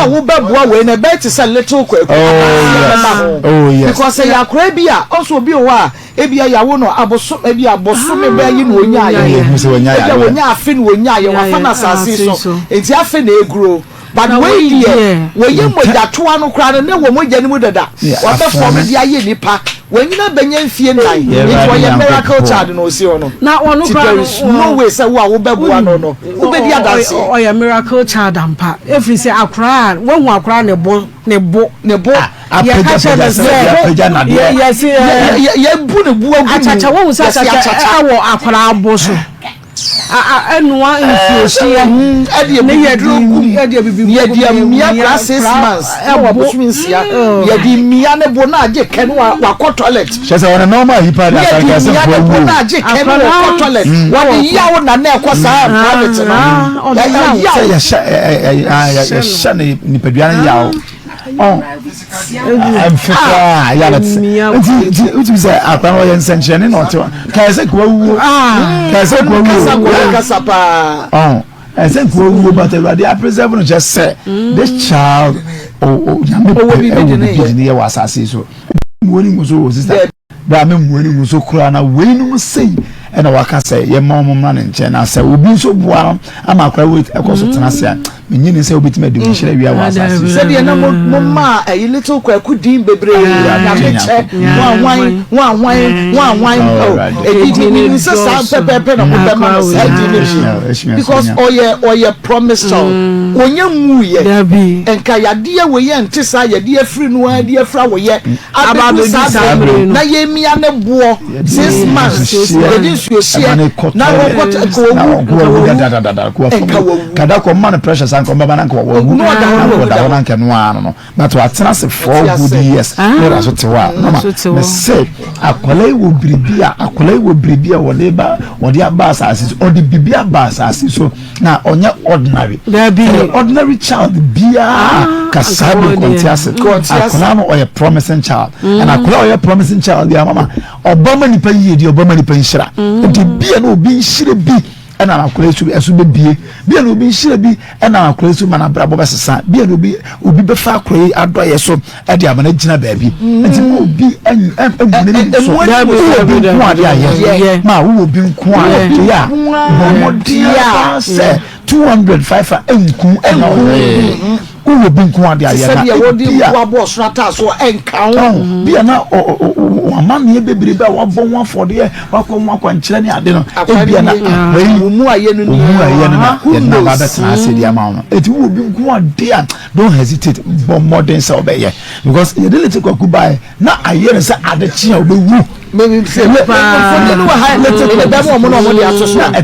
wobɛboa wei no ɛbɛyɛ te sɛ little Kwaku adanseɛ bɛba ho. Because ɛyɛ akora bi a ɔnso obi wɔ hɔ a Ebia yɛawo no abosom, ebia bosome bɛn yi na onyaeɛ. Ebia wɔnya afe na onyaeɛ, wafa no asase yi so, nti afe na ɛguro. But wei deɛ, wɔyɛ mogyatoa no koraa no, na ɛwɔ mogya no mu dada. Wɔabɛfɔm de ayɛ nipa. Wanyini abɛnya mfie nnan, nti ɔyɛ miracle child na ɔsi hɔ no. Nti there is no way sɛ wo a wobɛboa no no, wobɛdi adanseɛ. Ɔyɛ miracle child ampa, ɛfiri sɛ akoraa a, woahu akoraa ne bo, ne bo. Ne bo. Yɛka kyerɛ no sɛ yɛse yɛbu ne bo agu mu. Akyakya wohu sɛ akyakya ɛwɔ akwadaa bo so ɛnoa nsuohyeɛ ɛde ne yɛde abibiduro gu mu ɛde abibiduro yɛde amia kora 6 months ɛwɔ abosome 6 yɛde mia ne bo na agye kɛ no wakɔ toilet. Kyɛ sɛ wɔn nneɛma a yipa de yɛde akanka sɛ mia ne bo nkoa na agye kɛ no wakɔ toilet wɔde yaw na na ɛkɔ saa private no wuo. Ɛyaw. Sɛ yɛhyɛ ɛ ɛ ɛ yɛhyɛ ne nipadua no yaw. Mfe koraa yɛ na te sɛ nti nti wotumi sɛ akora no ɔyɛ nsɛnkyerɛnne na ɔte hɔ kae sɛ kowa wuo kae sɛ kowa wuo kasa paa ɔn ɛsɛ kowa wuo but awurade apreserve no kyɛ sɛ this child onyame pɛ ɛwɔ biribi de ne yɛ wɔ asase yi so muo ne ngu so wɔ sista. Berɛ a memmu ani ngu so koraa na weinom sei na waka sɛ yɛmma wɔn mmra ne nkyɛn na sɛ obi nso boa no ama akora wei ɛkɔ so tena ase a menye ne sɛ wobɛtumi adi wo nhyira wia wɔ asase so. Sɛdeɛ na mo mo maa ɛyi little kwaku din bebree nyame kyɛ ho ahwan ho ahwan ho ahwan oh ɛdi mi mi sɛ saa pɛpɛɛpɛ na mo bɛ ma no saa din ne bi because ɔyɛ ɔyɛ promise child ɔnyɛ nwu yɛ nka yadeɛ wɔ yɛ nte saa yɛde afiri no ara de afira wɔ yɛ Abedu saa bere no, na yemia ne boɔ 6 months, yɛde nsuo hyeɛ na wɔkɔ nka wawu, nka wawu, nka wawu. Kada kɔ mma no pressure saa nka ɔmbɛba na nka wawu na ɔda hɔ na ɔda hɔ na nka ɛno ara no no but watena ase 4 good years na ɔda so te hɔ a mama mese akwadaa yi wɔ biribi a akwadaa yi wɔ biribi a wɔde ba wɔde aba asase so ɔde biribi aba asase so. Na ɔnyɛ ordinary. Dabi. Ɛyɛ ordinary child biara ah, ka saa bi kɔnte ase. Akwadaa no ɔyɛ promising child. Mm. And akwadaa ɔyɛ promising child bi mama ɔba ma nipa yie di ɔba ma nipa nhyira. Mm. Nti bia na obi nhyira bi ɛna akwadaa so ɛso bɛbie bia na obi nhyira bi ɛna akwadaa so ma n'abrabɔ bɛsesa bia na obi obi bɛfa akwadaa yi adɔyɛ so ɛde ama no agyina baabi nti ma obi ɛmu n'anim so wowɔ bi nko ade ayɛ ma wowɔ bi nko ade a bɔ mmɔden paa sɛ 205 a ɛnku ɛna ɔhwee wowɔ bi nko ade ayɛ na ebi a ɛnka ho bi a na amanneɛ bebrebe a wabɔ ho afɔdeɛ wakɔ ho akwankyerɛ ne ade no ebi a na akwai omu ayɛ no na yɛde na ba bɛtena ase de ama wo no eti wowɔ bi nko ade a Don't hesitate, bɔ mmɔden sɛ wobɛyɛ because yɛde lete kwaku baeɛ na ayɛ no sɛ ade kye a wobɛwu. Na ɛte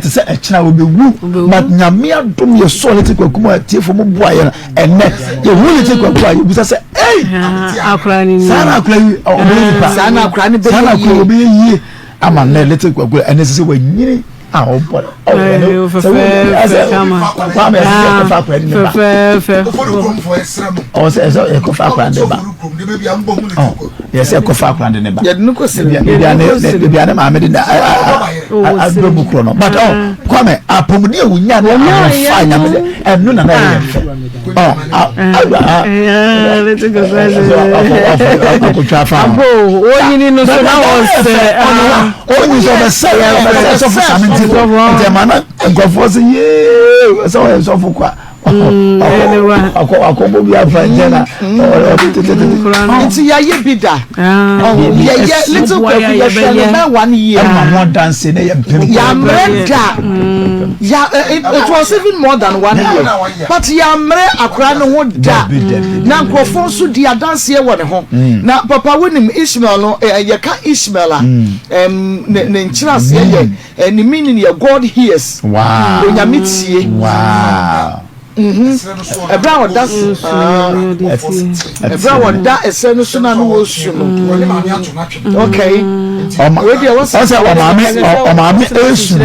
sɛ ɛkyena wobɛwu but nyame adom yɛ sɔɔ lete kwaku mu a tiefo mu boa yɛ no ɛnɛ yɛhu lete kwaku a yɛbusa sɛ ei saa na akora yi ɔbɛyɛ nipa saa na akora ɔbɛyɛ yie ama nnɛ lete kwaku ɛnɛ sɛ sɛ wanyini. A ɔbɔ ɔwɔ sɛ wo kama kwame ɛsɛ sɛ ɛkɔfa akora de ne ba fɛfɛɛfɛ ɔwɔ sɛ ɛsɛ ɛkɔfa akora de ba ɔ yɛsɛ ɛkɔfa akora de ne ba yɛde no kɔ sere beebi a ne maame de na aduro mu korɔ no but ɔ kwame apɔmuden a wonya ne ahofa nyame de ɛno na na ɛyɛ fɛ ɔ akotwa fa ho onyini no so na wɔsɛ Onyi sɛ ɔbɛsɛ yɛ ɔbɛsɛ sɔfo sami nti nti ɛma na nkurɔfoɔ sɛ yee sɛ ɔyɛ sɔfo kwa akɔ akɔbɔ bi afa nkyɛn na ɔde tetetete. Nti yɛayɛ bi da yɛyɛ little kwaku yɛhwɛ no bɛn one year. Ɛma ho adanse ne yɛ mpem. Yɛammerɛ da ya it was even more than one year but yɛammerɛ akora no ho da na nkurɔfoɔ nso di adanseɛ wɔ ne ho na papa wonim Ishmael no yɛka Ishmael a ne ne nkyerɛaseɛ yɛ eh, ne meaning yɛ God hears. Wow. Onyame tie. Wow. Ɛberɛ a ɔda ɛberɛ a ɔda ɛsɛ no so na no wɔsu no. Okay. Ɔsɛ ɔmaame ɔmaame esu no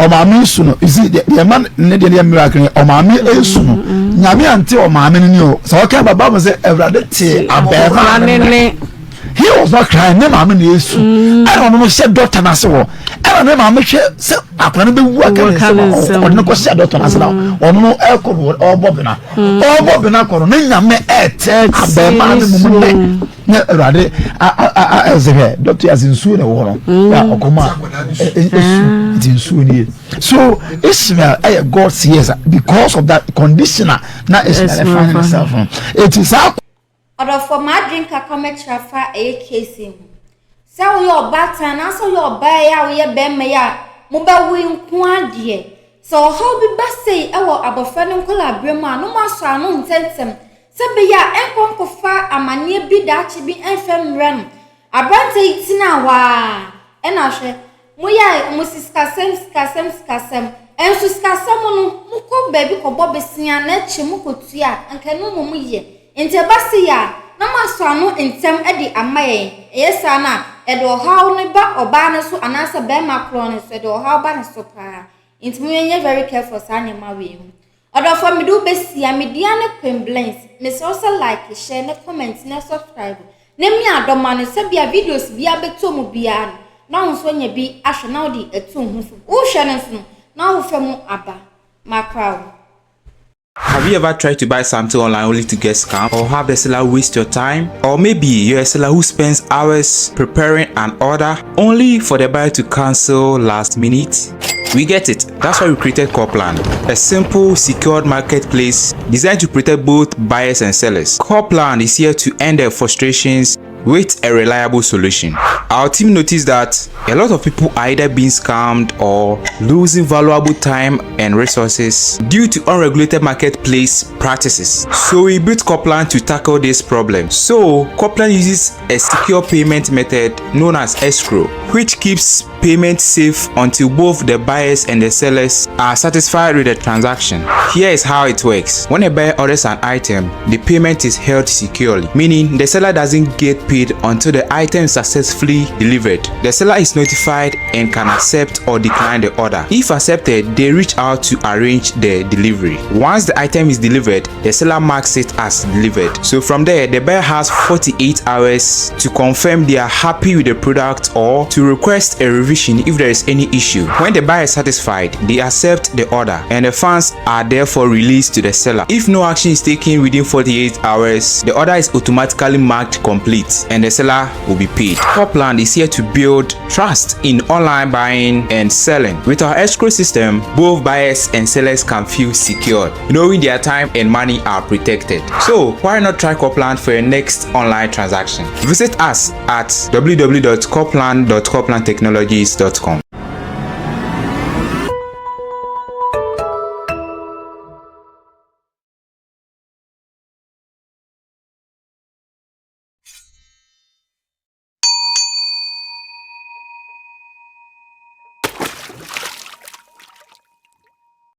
ɔmaame esu no you see deɛ ɛma ne deɛ deɛ miracle ɔmaame esu no nyame ante ɔmaame no ni o sɛ ɔka baba mo sɛ awurade te abɛɛma ne ne. He was not crying ne maame na esu mm. ɛna ɔno no hyɛ dɔkta n'ase wɔ ɛna ne maame hwɛ sɛ akora no bɛwu aka ne nsam ɔde no kɔ hyɛ dɔkta n'ase na mm. ɔno no ɛkɔ no ɔbɔ bena mm. ɔbɔ bena kɔ no ne nyame ɛɛtɛ abɛɛmaa ne mu nɛ ne awurade ɛsɛ hwɛ dɔkta yɛ ase nsuo na ɛwɔ no yɛ ɔkɔm a esu nti nsuo nie so Ishmael ɛyɛ God's years because of that condition a na Ishmael ɛfa himself no eti saa. Ɔdɔfoɔ m'adwene kakra mɛkyerɛ afa ɛyɛ case yi ho. Sɛ woyɛ ɔbaatan anaasɛ woyɛ ɔbaa yi a woyɛ bɛrima yi a mobɛwo yi nko ara deɛ, sɛ ɔhaw bi ba sei wɔ abɔfra no nkwadaa-berɛ mu a, na moasɔ ano ntɛmntɛm sɛ ɛbɛyɛ a ɛnkɔ nkɔfa amaneɛ bi daakye bi mfa mmrɛ no. Aberanteɛ yi tenaa hɔ ara, ɛna hwɛ, Moyɛe, mose sikasɛm, sikasɛm, sikasɛm. Nso sikasɛm no, mokɔ baabi kɔbɔ besea na akyire mokɔtua a, anka ɛno mmom yɛ. Nti ɛba sei a, na moasɔ ano ntɛm de ama yɛn. Ɛyɛ saa no a, ɛde ɔhaw no ba ɔbaa no so anaasɛ barima korɔ no so, ɛde ɔhaw ba ne so paa. Nti monyɛ very careful saa nneɛma wei ho. Ɔdɔfoɔ mede wo bɛsia, me dua ne Queen Blings. Mesrɛ wo sɛ like, share ne comment na subscribe na mia dɔ ma no sɛbia videos biara bɛtɔ mu biara no na wo nso anya bi ahwɛ na wode atu wo ho fo. Wohwɛ no nso no na wofa mu aba. Makra wo. Have you ever tried to buy something online only to get scammed or have the seller waste your time? Or maybe you're a seller who spends hours preparing an order only for the buyer to cancel last minute? We get it. That's why we created Corplan, a simple, secured marketplace designed to protect both buyers and sellers. Corplan is here to end their frustrations with a reliable solution. Our team noticed that a lot of people are either being scammed or losing valuable time and resources due to unregulated marketplace practices. So we built Corplan to tackle this problem. So Corplan uses a secure payment method known as escrow, which keeps payment safe until both the buyers and the sellers are satisfied with the transaction. Here is how it works. When a buyer orders an item, the payment is held securely, meaning the seller doesn't get paid until the item is successfully delivered. The seller is notified and can accept or decline the order. If accepted, they reach out to arrange the delivery. Once the item is delivered, the seller marks it as delivered. So from there, the buyer has 48 hours to confirm they are happy with the product or to request a revision if there is any issue. When the buyer is satisfied, they accept the order and the funds are therefore released to the seller. If no action is taken within 48 hours, the order is automatically marked complete and the seller will be paid. Copland is here to build trust in online buying and selling. With our escrow system, both buyers and sellers can feel secured, knowing their time and money are protected. So why not try Copland for your next online transaction? Visit us at www.copland.coplandtechnologies.com.